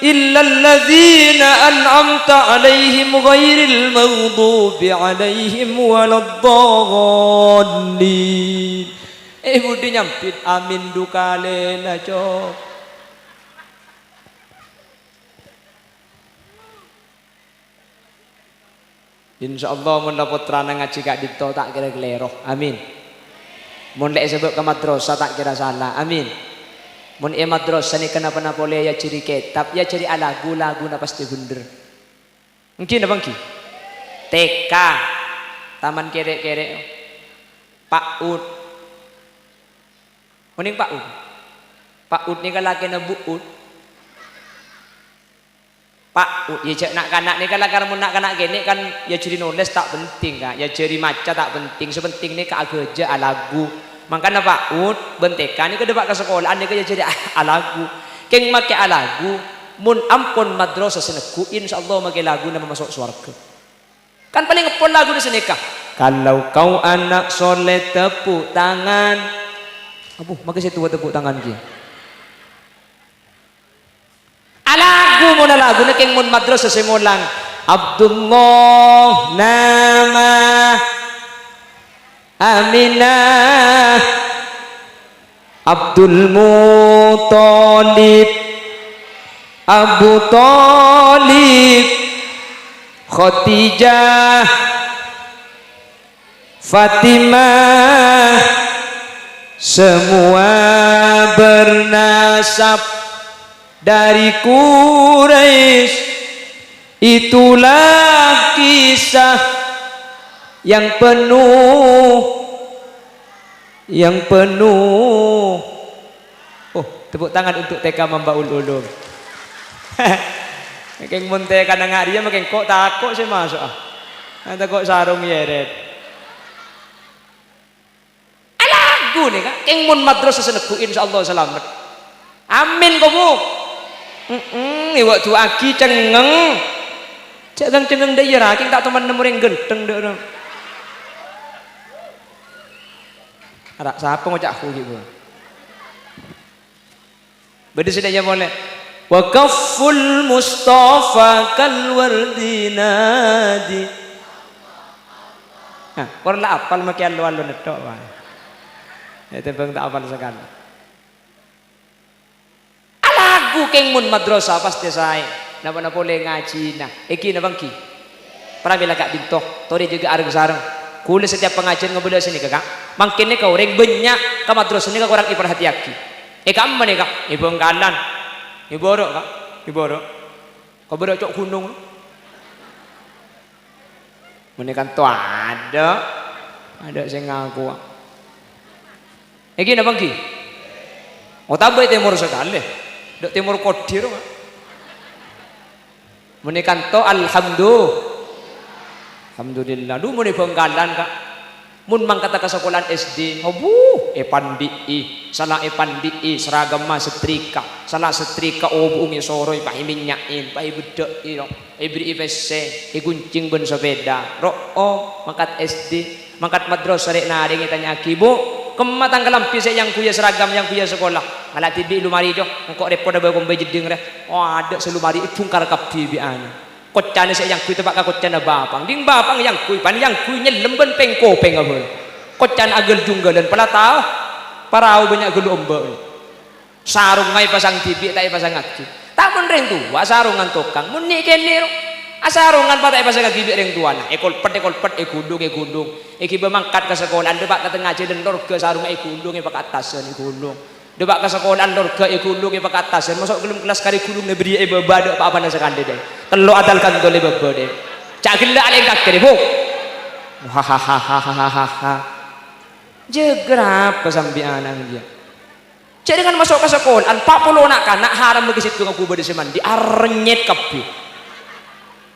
illalladzina an'amta 'alaihim ghairil maghdubi 'alaihim waladdallin. È budi nyambit amin du kalèna, Cong. Insyaallah, mon la pottrana ngajhi ka'dinto, ta' kèra kalèro. Amin. Mon la èsabâ' ka madrasah, ta' kèra sala. Amin. Mon è madrasah nèka napa-napa polè èajhâri kètab, èajhâri alagu, laguna pastè bhendher. Èngghi napa èngghi? T K. Taman kèrè'-kèrè'. PAUD. Onèng PAUD? PAUD nèka lakèna bu'ud. PAUD, yâ, jhâ' na'-kana' nèka la, karna mon na'-kana' kènè' kan èajhâri nolès ta' penting, Ka'. Èajhâri maca ta' penting, sè penting nèka aghâjâ, alagu. Mangkana PAUD bân T K nèka dâpa' ka sakola'an nèka èajhâri alagu. Kèng makè alagu, mon ampon madrasah sè neggu', insyaallah makè laguna mamaso' sowarghâ. Kan palèng èpon laguna sanèka. Kalau kau anak soleh, tepuk tangan. Abu, makè sè towa tepuk tangan, ghi. Alagu, mon alaguna kèng mon madrasah sè molang. Abdullah, nama Aminah. Abdul Muthalib, Abu Thalib, Khadijah, Fatimah, semua bernasab dari Quraisy. Itulah kisah yang penuh, yang penuh. Oh, tepuk tangan untuk T K Mambaul Ulum. Kèng mon T K nang arèya, makè engko' tako' sè maso'a. Tako' sarong yèrèt. Alagu nèka, kèng mon madrasah sè neggu', insyaallah salamet. Amin, ko, Bu? Heeh, èwak du'aaghi cengngeng. Jhâ' ghân cengngeng dâ' iyâ, ra, kèng ta' toman nemmo orèng ghântheng dâ' ra. Ara, sapa ngoca' hu ghi', Bu? Bâdâ sè nanya polè. Wa kafful Mustafa kal wardi nadi. Nah, pon la apal makè allo-allo netto', Pak. Yâ, tembhâng ta' apal sakalè. Alagu kèng mon madrasah pastè saè. Napa-napa polè ngajhina. Èngghi napa èngghi? P Pramila ka'dinto, torè jâgâ areng-sareng. Kaulâ satèyap pangajiân ngabâlâ sanèka, Ka'. Mangkèn nèka orèng bânnya' ka madrasah nèka korang èparhatèyaghi. È kamma nèka, è Bhângkalan. È bârâ', Ka'. È bârâ'. Ka bârâ' co' ghunong. Mon è kanto adâ', adâ' sè ngakowa. Èngghi napa èngghi? Otabâ è tèmor sakalè. Dâ' tèmor kodhi ro, Ka'. Mon è kanto, alhamdu-, alhamdulillah. Dhu, mon è Bhângkalan, Ka'. Mon mangkaddhâ ka sakolaan S D, abu, èpandi'i, sala èpandi'i, saragamma setrika, sala setrika obu'eng èsoro èpaèmènnya'è, èpaèbeddhâ'i, ro, èberri'i pèssè, èghuncèng bân sapèda, ro'o, mangkat S D, mangkat madrasah rè'-narèng ètanya'aghi, "Bu, kemma tang kalambhi sè èangghuya seragam èangghuya sakola?" "Ngala' dhibi' è lomari, Jo, engko' rèpot abâ' kombhâi jeddhing rè." Oh, adâ' sè lomari èbhungkar kabbhi bi' ana'. Koccana sè èangghuy teppa' ka koccana bapa'na. Ding bapa'na èangghuy, pan èangghuy nyellem bân pèng-kopèng abâ'. Koccana aghâl-jungghâlân, pala tao, parao bânnya' ghâllu ombâ'. Sarongnga èpasang dhibi', ta' èpasangaghi. Ta' mon rèng towa, sarongan tokang, mon nè'-kènè' ro. Asarongan pa ta' èpasangaghi bi' rèng towana. Èkolpet, èkolpet, èghulung, èghulung. Èghibâ mangkat ka sakolaan, deppa' ka tengnga jhâlân lorga, sarongnga èghulung, èpakaattasan, èghulung. Deppa' ka sakolaan lorga èghulung èpakaattasan, maso' ghellem kellas karè ghulung nè bâriyâ è bâbâ, adâ' pa-apana sakalè, dâ'. Tello' atal kandol è bâbâ, dâ'. Ca' ghellâ' alèngkaghi, Bu. Hahaha. Jâgâ rapa sampèyan, jâ? Jâ' rèngan maso' ka sakolaan, pa' polo na'-kana' haram bâgi sèttong aghubâdhâ sè mandi, arnyèt kabbhi.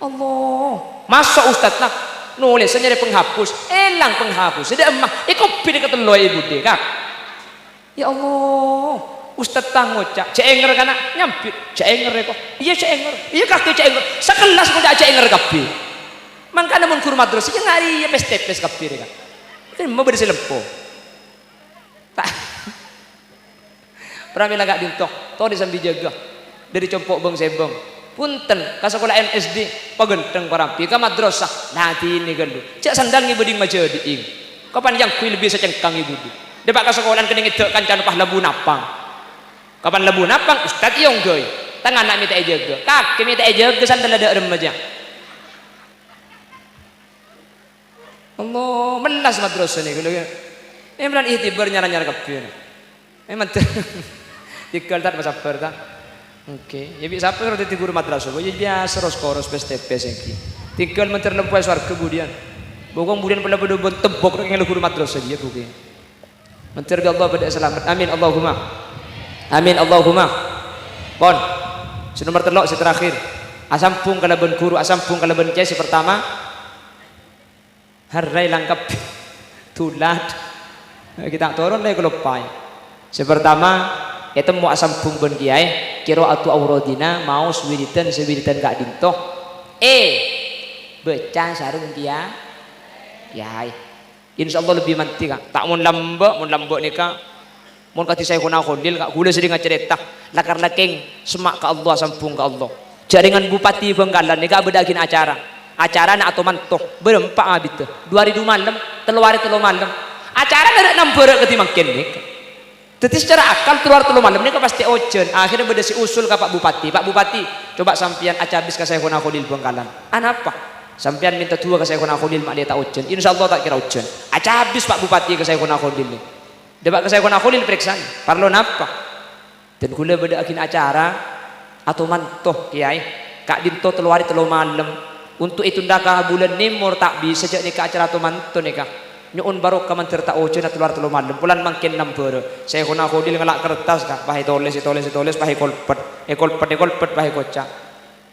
Allah. Maso' ustadna nolèsa nyarè penghapus, èlang penghapus. Sè dâ' emma, èkobbhi katello è budhi, Ka'. Ya Allah, ustad tang ngoca', "Jhâ' ènger, kana'." Nyambit, "Jhâ' ènger, èko." "Iyâ, jhâ' ènger." "Iyâ, kakè jhâ' ènger." Sakellas ngoca' jhâ' ènger kabbhi. Mangkana mon ghuru madrasah, iyâ ngarè, iyâ pès-tèpès kabbhi, rè, Ka'. Kan ma bâdâ sè lempo. Ta-, pramila ka'dinto, torè sambi jâgâ. Dâri compo' bâng-sèbâng. Punten, ka sakolaan S D, paghântheng parambi, ka madrasah, ladhinè ghâllu. Jhâ' sandal ngèbâdhing majâdhi'ing. Kapan èangghuy lebbi sacengkang è budhi. Dâpa' ka sakolaan kennèng èdâ' kancana pas labu napang. Kapan labu napang, ustad èongghâi. Tang ana' mènta èjâgâ. Kakè mènta èjâgâ sandalla dâ' remma jâ. Allah, mellas madrasah nèko lho, ya. Èmlan ihtibar nyar-anyar kabbhi, ya. Eh, mantep. Tinggal, Tad, masabbhâr, Tad. Oke. Ya, bi' sapa sè dhâddhi ghuru madrasah? Ya, biasa, ros-koros, pès-tèpès, èngghi. Tinggal mantep lempo è sowarghâ budiyân. Bokong budiyân pella bâdâ bân tembok rèng ghuru madrasah, ya, Bu, ya. Mantep bi' Allah bâdâ salamet. Amin, Allahumma. Amin, Allahumma. Pon. Sè nomer tello', sè terakhir. Asambhung kalabân ghuru, asambhung kalabân cè' sè pertama. Harraè langkep. Dulat. Ghi' ta' toron la èkaloppaè. Sè pertama, ètemmo asambhung bân kèyaè, qira'atu awradina, maos wiridan sè wiridan ka'dinto. Eh, bâca sareng kèya-, kèyaè. Insyaallah lebbi mandhi, Ka'. Ta' mon lambâ', mon lambâ' nèka Mon kadhi Syaikhona Kholil, Ka', ghulâ serrèng acarèta, lakar lakèng semma' ka Allah, sambhung ka Allah. Jhâ' rèngan Bupati Bhângkalan nèka abâdâ'âghin acara. Acarana ato-manto, bârâmpa abiddhâ. Du arè du malem, tello arè tello malem. Acarana rè' nambârâ' kadhi mangkèn nèka. Dhâddhi, secara akal, tello arè tello malem nèka pastè ojhân. Akhirnya bâdâ sè usul ka Pak Bupati, "Pak Bupati, coba sampèyan acabis ka Syaikhona Kholil Bhângkalan." "Anapa?" "Sampèyan mènta du'a ka Syaikhona Kholil, ma' lè ta' ojhân." "Insyaallah ta' kèra ojhân." Acabis Pak Bupati ka Syaikhona Kholil. Dâpa' ka Syaikhona Kholil, parèksanè, "Parlo napa?" "Dân ghulâ bâdâ'âghin acara ato-manto, Kèyaè. Ka'dinto tello arè tello malem. Untuk ètunda ka bulân Nèmor ta' bisa, jhâ' nèka acara ato-manto nèka. Nyo'on barokah mandhâr ta' ojhâna tello arè tello malem. Polana mangkèn nambârâ." Syaikhona Kholil ngala' kertas, Ka', pas ètolès, ètolès, ètolès, pas èkolpet. Èkolpet, èkolpet, pas èkoca'.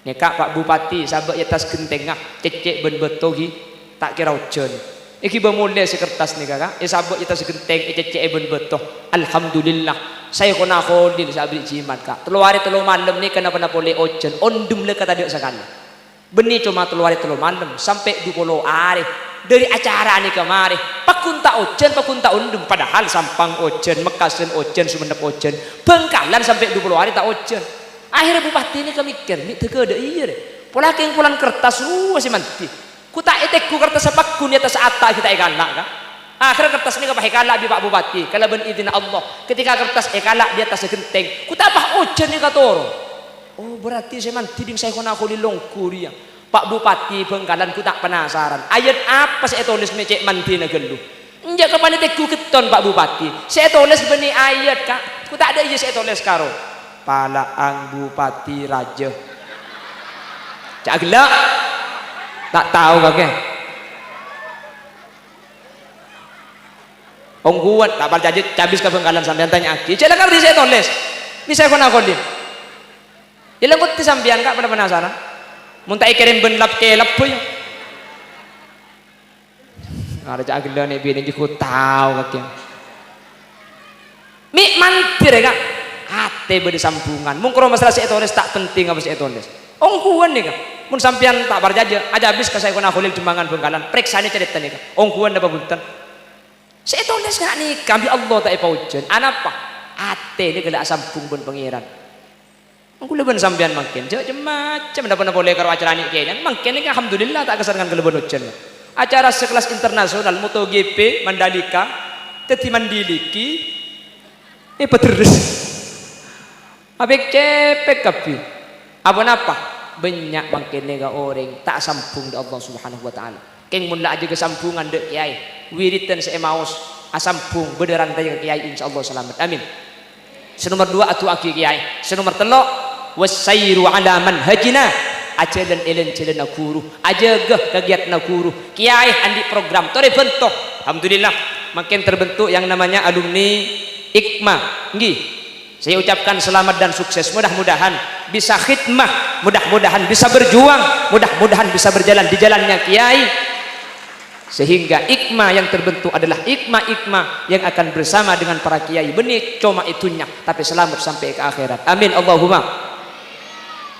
Nèka, Pak Bupati, sabâ' è attas ghentèngnga, cèccè' bân bâto ghi' ta' kèra ojhân. Èghibâ molè sè kertas nèka, Ka', èsabâ' è attas ghentèng, ècèccè'è bân bâto. Alhamdulillah, Syaikhona Kholil sè aberri' jimat, Ka'. Tello arè tello malem nèka napa-napa polè ojhân, ondhem la ka tadâ' sakalè. Bânnè coma tello arè tello malem, sampè' du polo arè. Dâri acara nèka marè, pagghun ta' ojhân, pagghun ta' ondhem, padahal Sampang ojhân, Mekkasân ojhân, Songennep ojhân, Bhângkalan sampè' du polo arè ta' ojhân. Akhèrra Bupati nèka mèkkèr, "Mè' dâgâdâ iyâ, rè? Pola kèng polana kertas rowa sè mandhi. Ghu ta' ètèggu kertassa pagghun è attas ata' ghi' ta' èkala', Ka'." Akhèrra kertas nèka pas èkala' bi' Pak Bupati, kalabân idinna Allah. Ketika kertas èkala' di attas ghentèng, ghu ta' pas ojhân nèka toron. "Oh, berarti sè mandhi ding Syaikhona Kholil longghu rèya." Pak Bupati Bhângkalan, ghu ta' penasaran, ayat apa sè ètolès mè' cè' mandhina ghâllu? Enjâ' ka panètè ghu ghetton, Pak Bupati. Sè ètolès bânnè ayat, Ka'. Ghu ta' dâ' iyâ sè ètolès karo, "Pala'ang Bupati Rajâ." Ca' ghellâ'. Ta' tao kakè. Ongghuwân, ta' parcajâ, cabis ka Bhângkalan sampèyan, tanya'aghi. Jhâ' la karo sè ètolès. Mè' Syaikhona Kholil. Yâ la ngoddi sampèyan, Ka', padâ penasaran. Mon ta' èkèrèm bân lap-kelap, boy. Arè ca' ghellâ' nè' binè ghu tao kakè. Mè' mandhir, yâ, Ka'. Atè bâdâ sambhungan. Mon karo masalah sè ètolès, ta' penting apa sè ètolès. Ongghuwân, yâ, Ka'. Mon sampèyan ta' parcajâ, ajâ abis ka Syaikhona Kholil Demangan Bhângkalan. Parèksanè carètana, Ka'. Ongghuwân apa bhunten? Sè ètolès nga' nèka bi' Allah ta' èpaojhân. Anapa? Atè nèka la asambhung bân Pangèran. Kaulâ bân sampèyan mangkèn, jhâ' cem-macem napa-napa polè karo acara nè' kènèng. Mangkèn nèka alhamdulillah ta' kasarengan kalabân ojhân. Acara sekelas internasional, MotoGP, Mandalika, dhâddhi Mandiliki, eh, paderres. Apèk-cèpèk kabbhi. Apa-napa? Bânnya' mangkèn nèka orèng ta' sambhung dâ' Allah Subhanahu wa Ta'ala. Kèng mon la ajâgâ sambhungan dâ' kèyaè, wiridan sè èmaos, asambhung, bâdâ rantèyè ka kèyaè, insyaallah salamet. Amin. Sè nomer duwâ', adu'aaghi kèyaè. Sè nomer tello', "Wassairu ala manhajina." Ajhâlân è lan-jhâlânna ghuru. Ajâgâ kagiyatanna ghuru. Kèyaè andi' program. Torè bhânto. Alhamdulillah, mangkèn terbentuk yang namanya alumni IKMA. Èngghi. Saya ucapkan selamat dan sukses. Mudah-mudahan bisa khidmah, mudah-mudahan bisa berjuang, mudah-mudahan bisa berjalan di jalannya kiai. Sehingga IKMA yang terbentuk adalah IKMA-IKMA yang akan bersama dengan para kiai. Bânnè coma è dhunnya, tapè salamet sampè' ka akhèrat. Amin, Allahumma.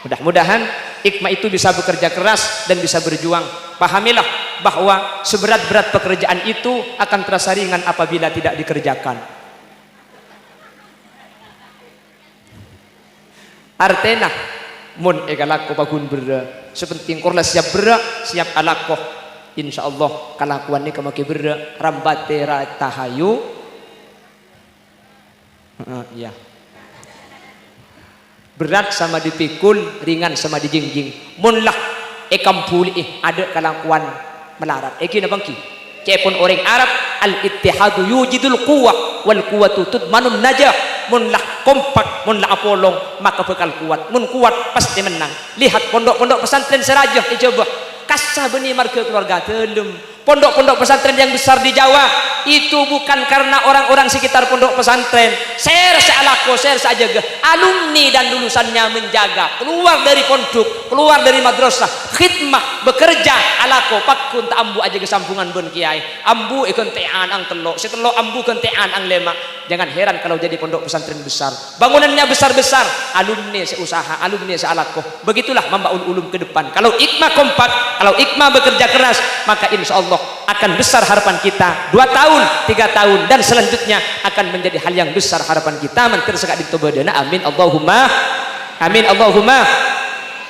Mudah-mudahan IKMA itu bisa bekerja keras dan bisa berjuang. Pahamilah bahwa seberat-berat pekerjaan itu akan terasa ringan apabila tidak dikerjakan. Artèna, mon èkalako paghun berrâ', sè pentèng kor la siap berrâ', siap alako. Insyaallah, kalakowan nèka makè berrâ', rambâtè ra-, tahayu. Heeh, iyâ. Berat sama dipikul, ringan sama dijingjing. Mon la èkambhuli'i, adâ' kalakowan malarat. Èngghi napa èngghi? Ca'èpon orèng Arab, "Al-ittihadu yujidul quwwah, wal quwwatu tudmanun najah." Mon la kompak, mon la apolong, maka bhâkal kowat. Mon kowat, pastè mennang. Lihat pondok-pondok pesantren sè rajâ è Jhâbâ. Kassa bânnè marghâ kalowarga dâlem. Pondok-pondok pesantren yang besar di Jawa itu bukan karena orang-orang sekitar pondok pesantren. Sèra sè alako, sèra sè ajâgâ. Alumni dan lulusannya menjaga. Keluar dari pondok, keluar dari madrasah, khidmah, bekerja, alako, pagghun ta' ambu ajâgâ sambhungan bân kiai. Ambu èghântè'an ang tello', sè tello' ambu ghântè'an ang lèma'. Jangan heran kalau jadi pondok pesantren besar. Bangunannya besar-besar, alumni sè usaha, alumni sè alako. Begitulah Mambaul Ulum ke depan. Kalau IKMA kompak, kalau IKMA bekerja keras, maka insya Allah akan besar harapan kita. Dua tahun, tiga tahun, dan selanjutnya akan menjadi hal yang besar harapan kita. Mangkèn saka'dinto bâdâna. Amin Allahumma. Amin Allahumma.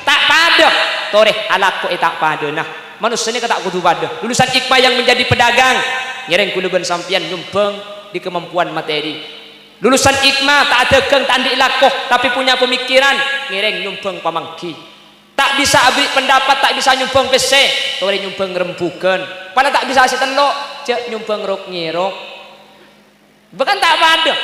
Ta' padâ. Torè, alako è ta' padâna. Manossa nèka ta' kodhu padâ. Lulusan IKMA yang menjadi pedagang, ngèrèng kaulâ bân sampèyan nyombhâng di kemampuan materi. Lulusan IKMA ta' adhâghâng, ta' andi' lako, tapè punya pamikiran, ngèrèng nyombhâng pamangghi. Ta' bisa aberri' pendapat, ta' bisa nyombhâng pèssè, torè nyombhâng rembhughân. Pola ta' bisa sè tello', jhâ' nyombhâng rok-ngèrok. Bâ kan ta' padâ.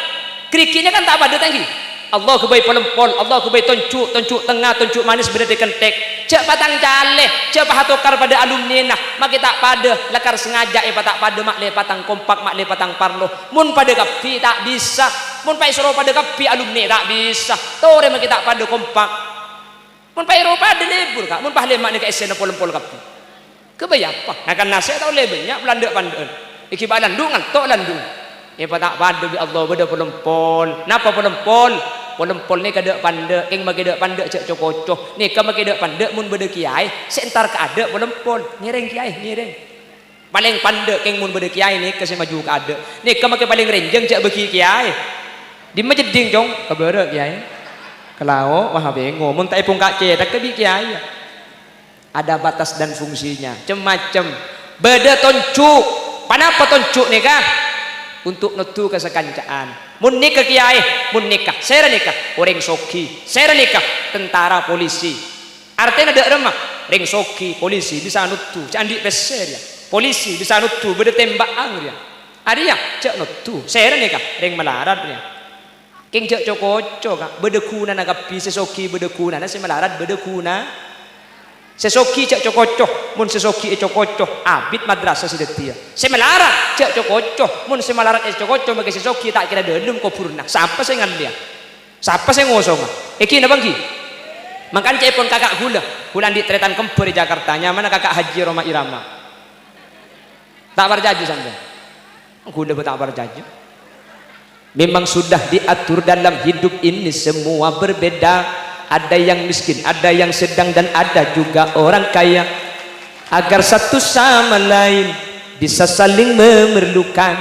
Ghârighi'na kan ta' padâ, ta' èngghi? Allah ghâbây polèmpol, Allah ghâbây tonju', tonju' tengnga, tonju' manès, bâdâ è kènthèk. Jhâ' patang calè, jhâ' pahatokar padâ alumnina, makè ta' padâ, lakar sengaja èpata' padâ, ma'lè patang kompak, ma'lè patang parlo. Mon padâ kabbhi, ta' bisa. Mon paèsoro padâ kabbhi alumni, ta' bisa. Torè makè ta' padâ kompak. Mon paèro padâ lebur, Ka'. Mon pas lèma' nèka essèna polèmpol kabbhi. Ghâbây apa? Ngakan nasè' ta' ollè bânnya', landhâ'-pandhâ'ân. Èghibâ landhu', nganto' landhu'. Èpata' padâ bi' Allah bâdâ polèmpol. Napa polèmpol? Polèmpol nèka dhâ'-pandhâ', kèng makè dhâ'-pandhâ' jhâ' co-koco. Nèka makè dhâ'-pandhâ' mon bâdâ kiyaè, sè entar ka adâ' polèmpol. Ngèrèng kiyaè, ngèrèng. Palèng pandâ' kèng mon bâdâ kiyaè nèka sè maju ka adâ'. Nèka makè palèng rènjhâng jhâ' bâgi kiyaè. Dimma jeddhing, Cong? Ka bârâ' kiyaè. Ka lao', wah, bengong. Mon ta' èpongka' cèthagghâ bi' kiyaè. Ada batas dan fungsinya. Cem-macem. Bâdâ tonju'. Panapa tonju' nèka? Untuk nodhu ka sakanca'an. Mon nèka kiyaè, mon nèka. Sèra nèka? Orèng soghi. Sèra nèka? Tentara, polisi. Artèna dhâ' remma, Rèng soghi, polisi bisa noddu, jhâ' andi' pèssè rèya. Polisi bisa noddu, bâdâ tèmbhâ'ân rèya. Arèya, jhâ' noddu, sèrana ka, rèng malarat rèya. Kèng jhâ' co-koco, Ka'. Bâdâ ghunana kabbhi, sè soghi bâdâ ghunana, sè malarat bâdâ ghuna. Sè soghi jhâ' co-koco, mon sè soghi èco-koco, abit madrasah sè dhâddhiyâ. Sè malarat jhâ' co-koco, mon sè malarat èco-koco, makè sè soghi ta' kèra dhâlem kobhurânna. Sapa sè ngallèya? Sapa sè ngosonga? Èngghi napa èngghi? Mangkana ca'èpon kaka' ghulâ, ghulâ andi' tarètan kembar è Jakarta, nyamana Kaka' Haji Rhoma Irama. Ta' parcajâ sampèyan? Ghulâ bâ' ta' parcajâ. Memang sudah diatur dalam hidup ini semua berbeda. Ada yang miskin, ada yang sedang, dan ada juga orang kaya. Agar satu sama lain bisa saling memerlukan,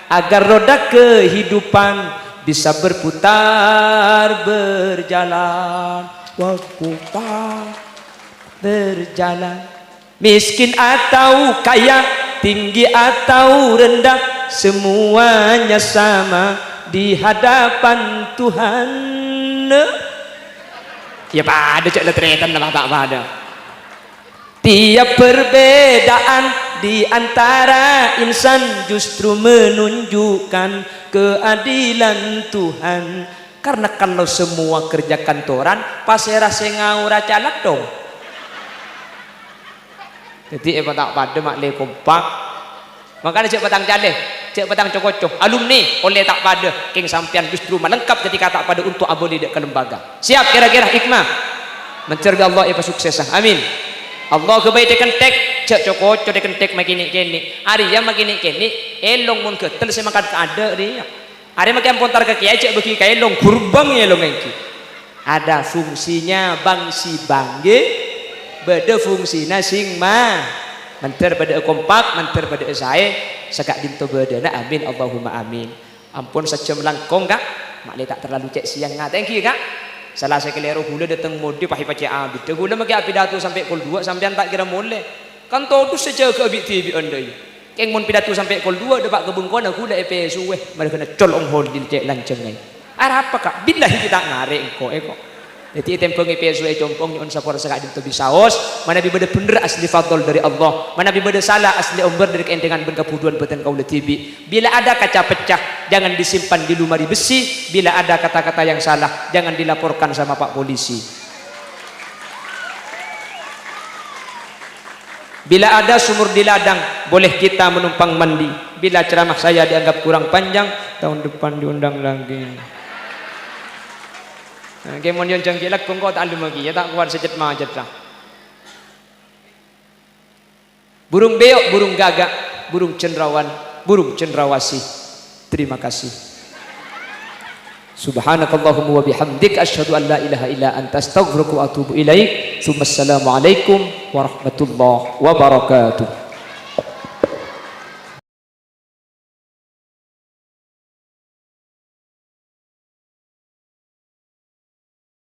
agar roda kehidupan bisa berputar, berjalan, berputar, berjalan. Miskin atau kaya, tinggi atau rendah, semuanya sama di hadapan Tuhan. Iyâ padâ, ca'na tarètan napa ta' padâ. Tiap perbedaan di antara insan justru menunjukkan keadilan Tuhan. Karena kalau semua kerja kantoran, pasèra sè ngaora calat dong? Dhâddhi, èpa ta' padâ, ma'lè kompak. Mangkana jhâ' patang calè, jhâ' patang co-koco. Alumni ollè ta' padâ, kèng sampèyan justru malengkap ketika ta' padâ untuk abâli dâ' ka lembaga. Siap kira-kira, Hikmah? Mandhâr bi' Allah èpasuksessa. Amin. Allah ghâbây dhâ-kèndhâk, jhâ' co-koco dhâ-kèndhâk makènè'-kènè'. Arèya makènè'-kènè', èlong mon ghâtel sè mangkat kaadâ' rèya. Arè makè ampon tar ka kèyaè, jhâ' bâgi ka èlong, ghurbâng èlong èngghi. Ada fungsinya bang-sibang, ngghi. Bâdâ fungsina sing ma-, mandhâr padâ'â kompak, mandhâr padâ'â saè, saka'dinto bâdâna. Amin, Allahumma amin. Ampon sajjhâm langkong, Ka'. Ma'lè ta' terlalu cè' sèyang ngatè, ngghi, Ka'. Sala sè kalèro ghulâ dâteng modhi, pahè pacè' abiddhâ. Ghulâ makè apidato sampè' kol duwâ', sampèyan ta' kèra molè. Kan todus sè jâgâ bi' dhibi'ân, dâ' iyâ. Kèng mon pidato sampè' kol duwâ', dâpa' ka bengkona ghulâ èpèsowè, marghâna col Ong Holil cè' lanjhângnga. Arapa, Ka'? Billahi, ghi' ta' ngarè' engko', èko. Dhâddhi ètèmbhângi pèsowè è compo', nyo'on sapora saka'dinto bisa os. Manabi bâdâ bhendher, asli fadl dâri Allah. Manabi bâdâ sala, asli ombâr dâri kaèndhângan bân kabhudhuwân bâdân kaulâ dhibi'. Bila ada kaca pecah, jangan disimpan di lemari besi. Bila ada kata-kata yang salah, jangan dilaporkan sama Pak Polisi. Bila ada sumur di ladang, boleh kita menumpang mandi. Bila ceramah saya dianggap kurang panjang, tahun depan diundang lagi. Nah, kèmon yon jhânggi' lagghu engko' ta' alemmaghi, iyâ, ta' kowat sè cet-macet, lah. Burung beo', burung gagak, burung cendrawan, burung cendrawasih. Terima kasih. Subhanakallahumma wa bihamdik, asyhadu an la ilaha illa anta, astaghfiruka wa atubu ilaik. Tsumma assalamualaikum warahmatullahi wabarakatuh.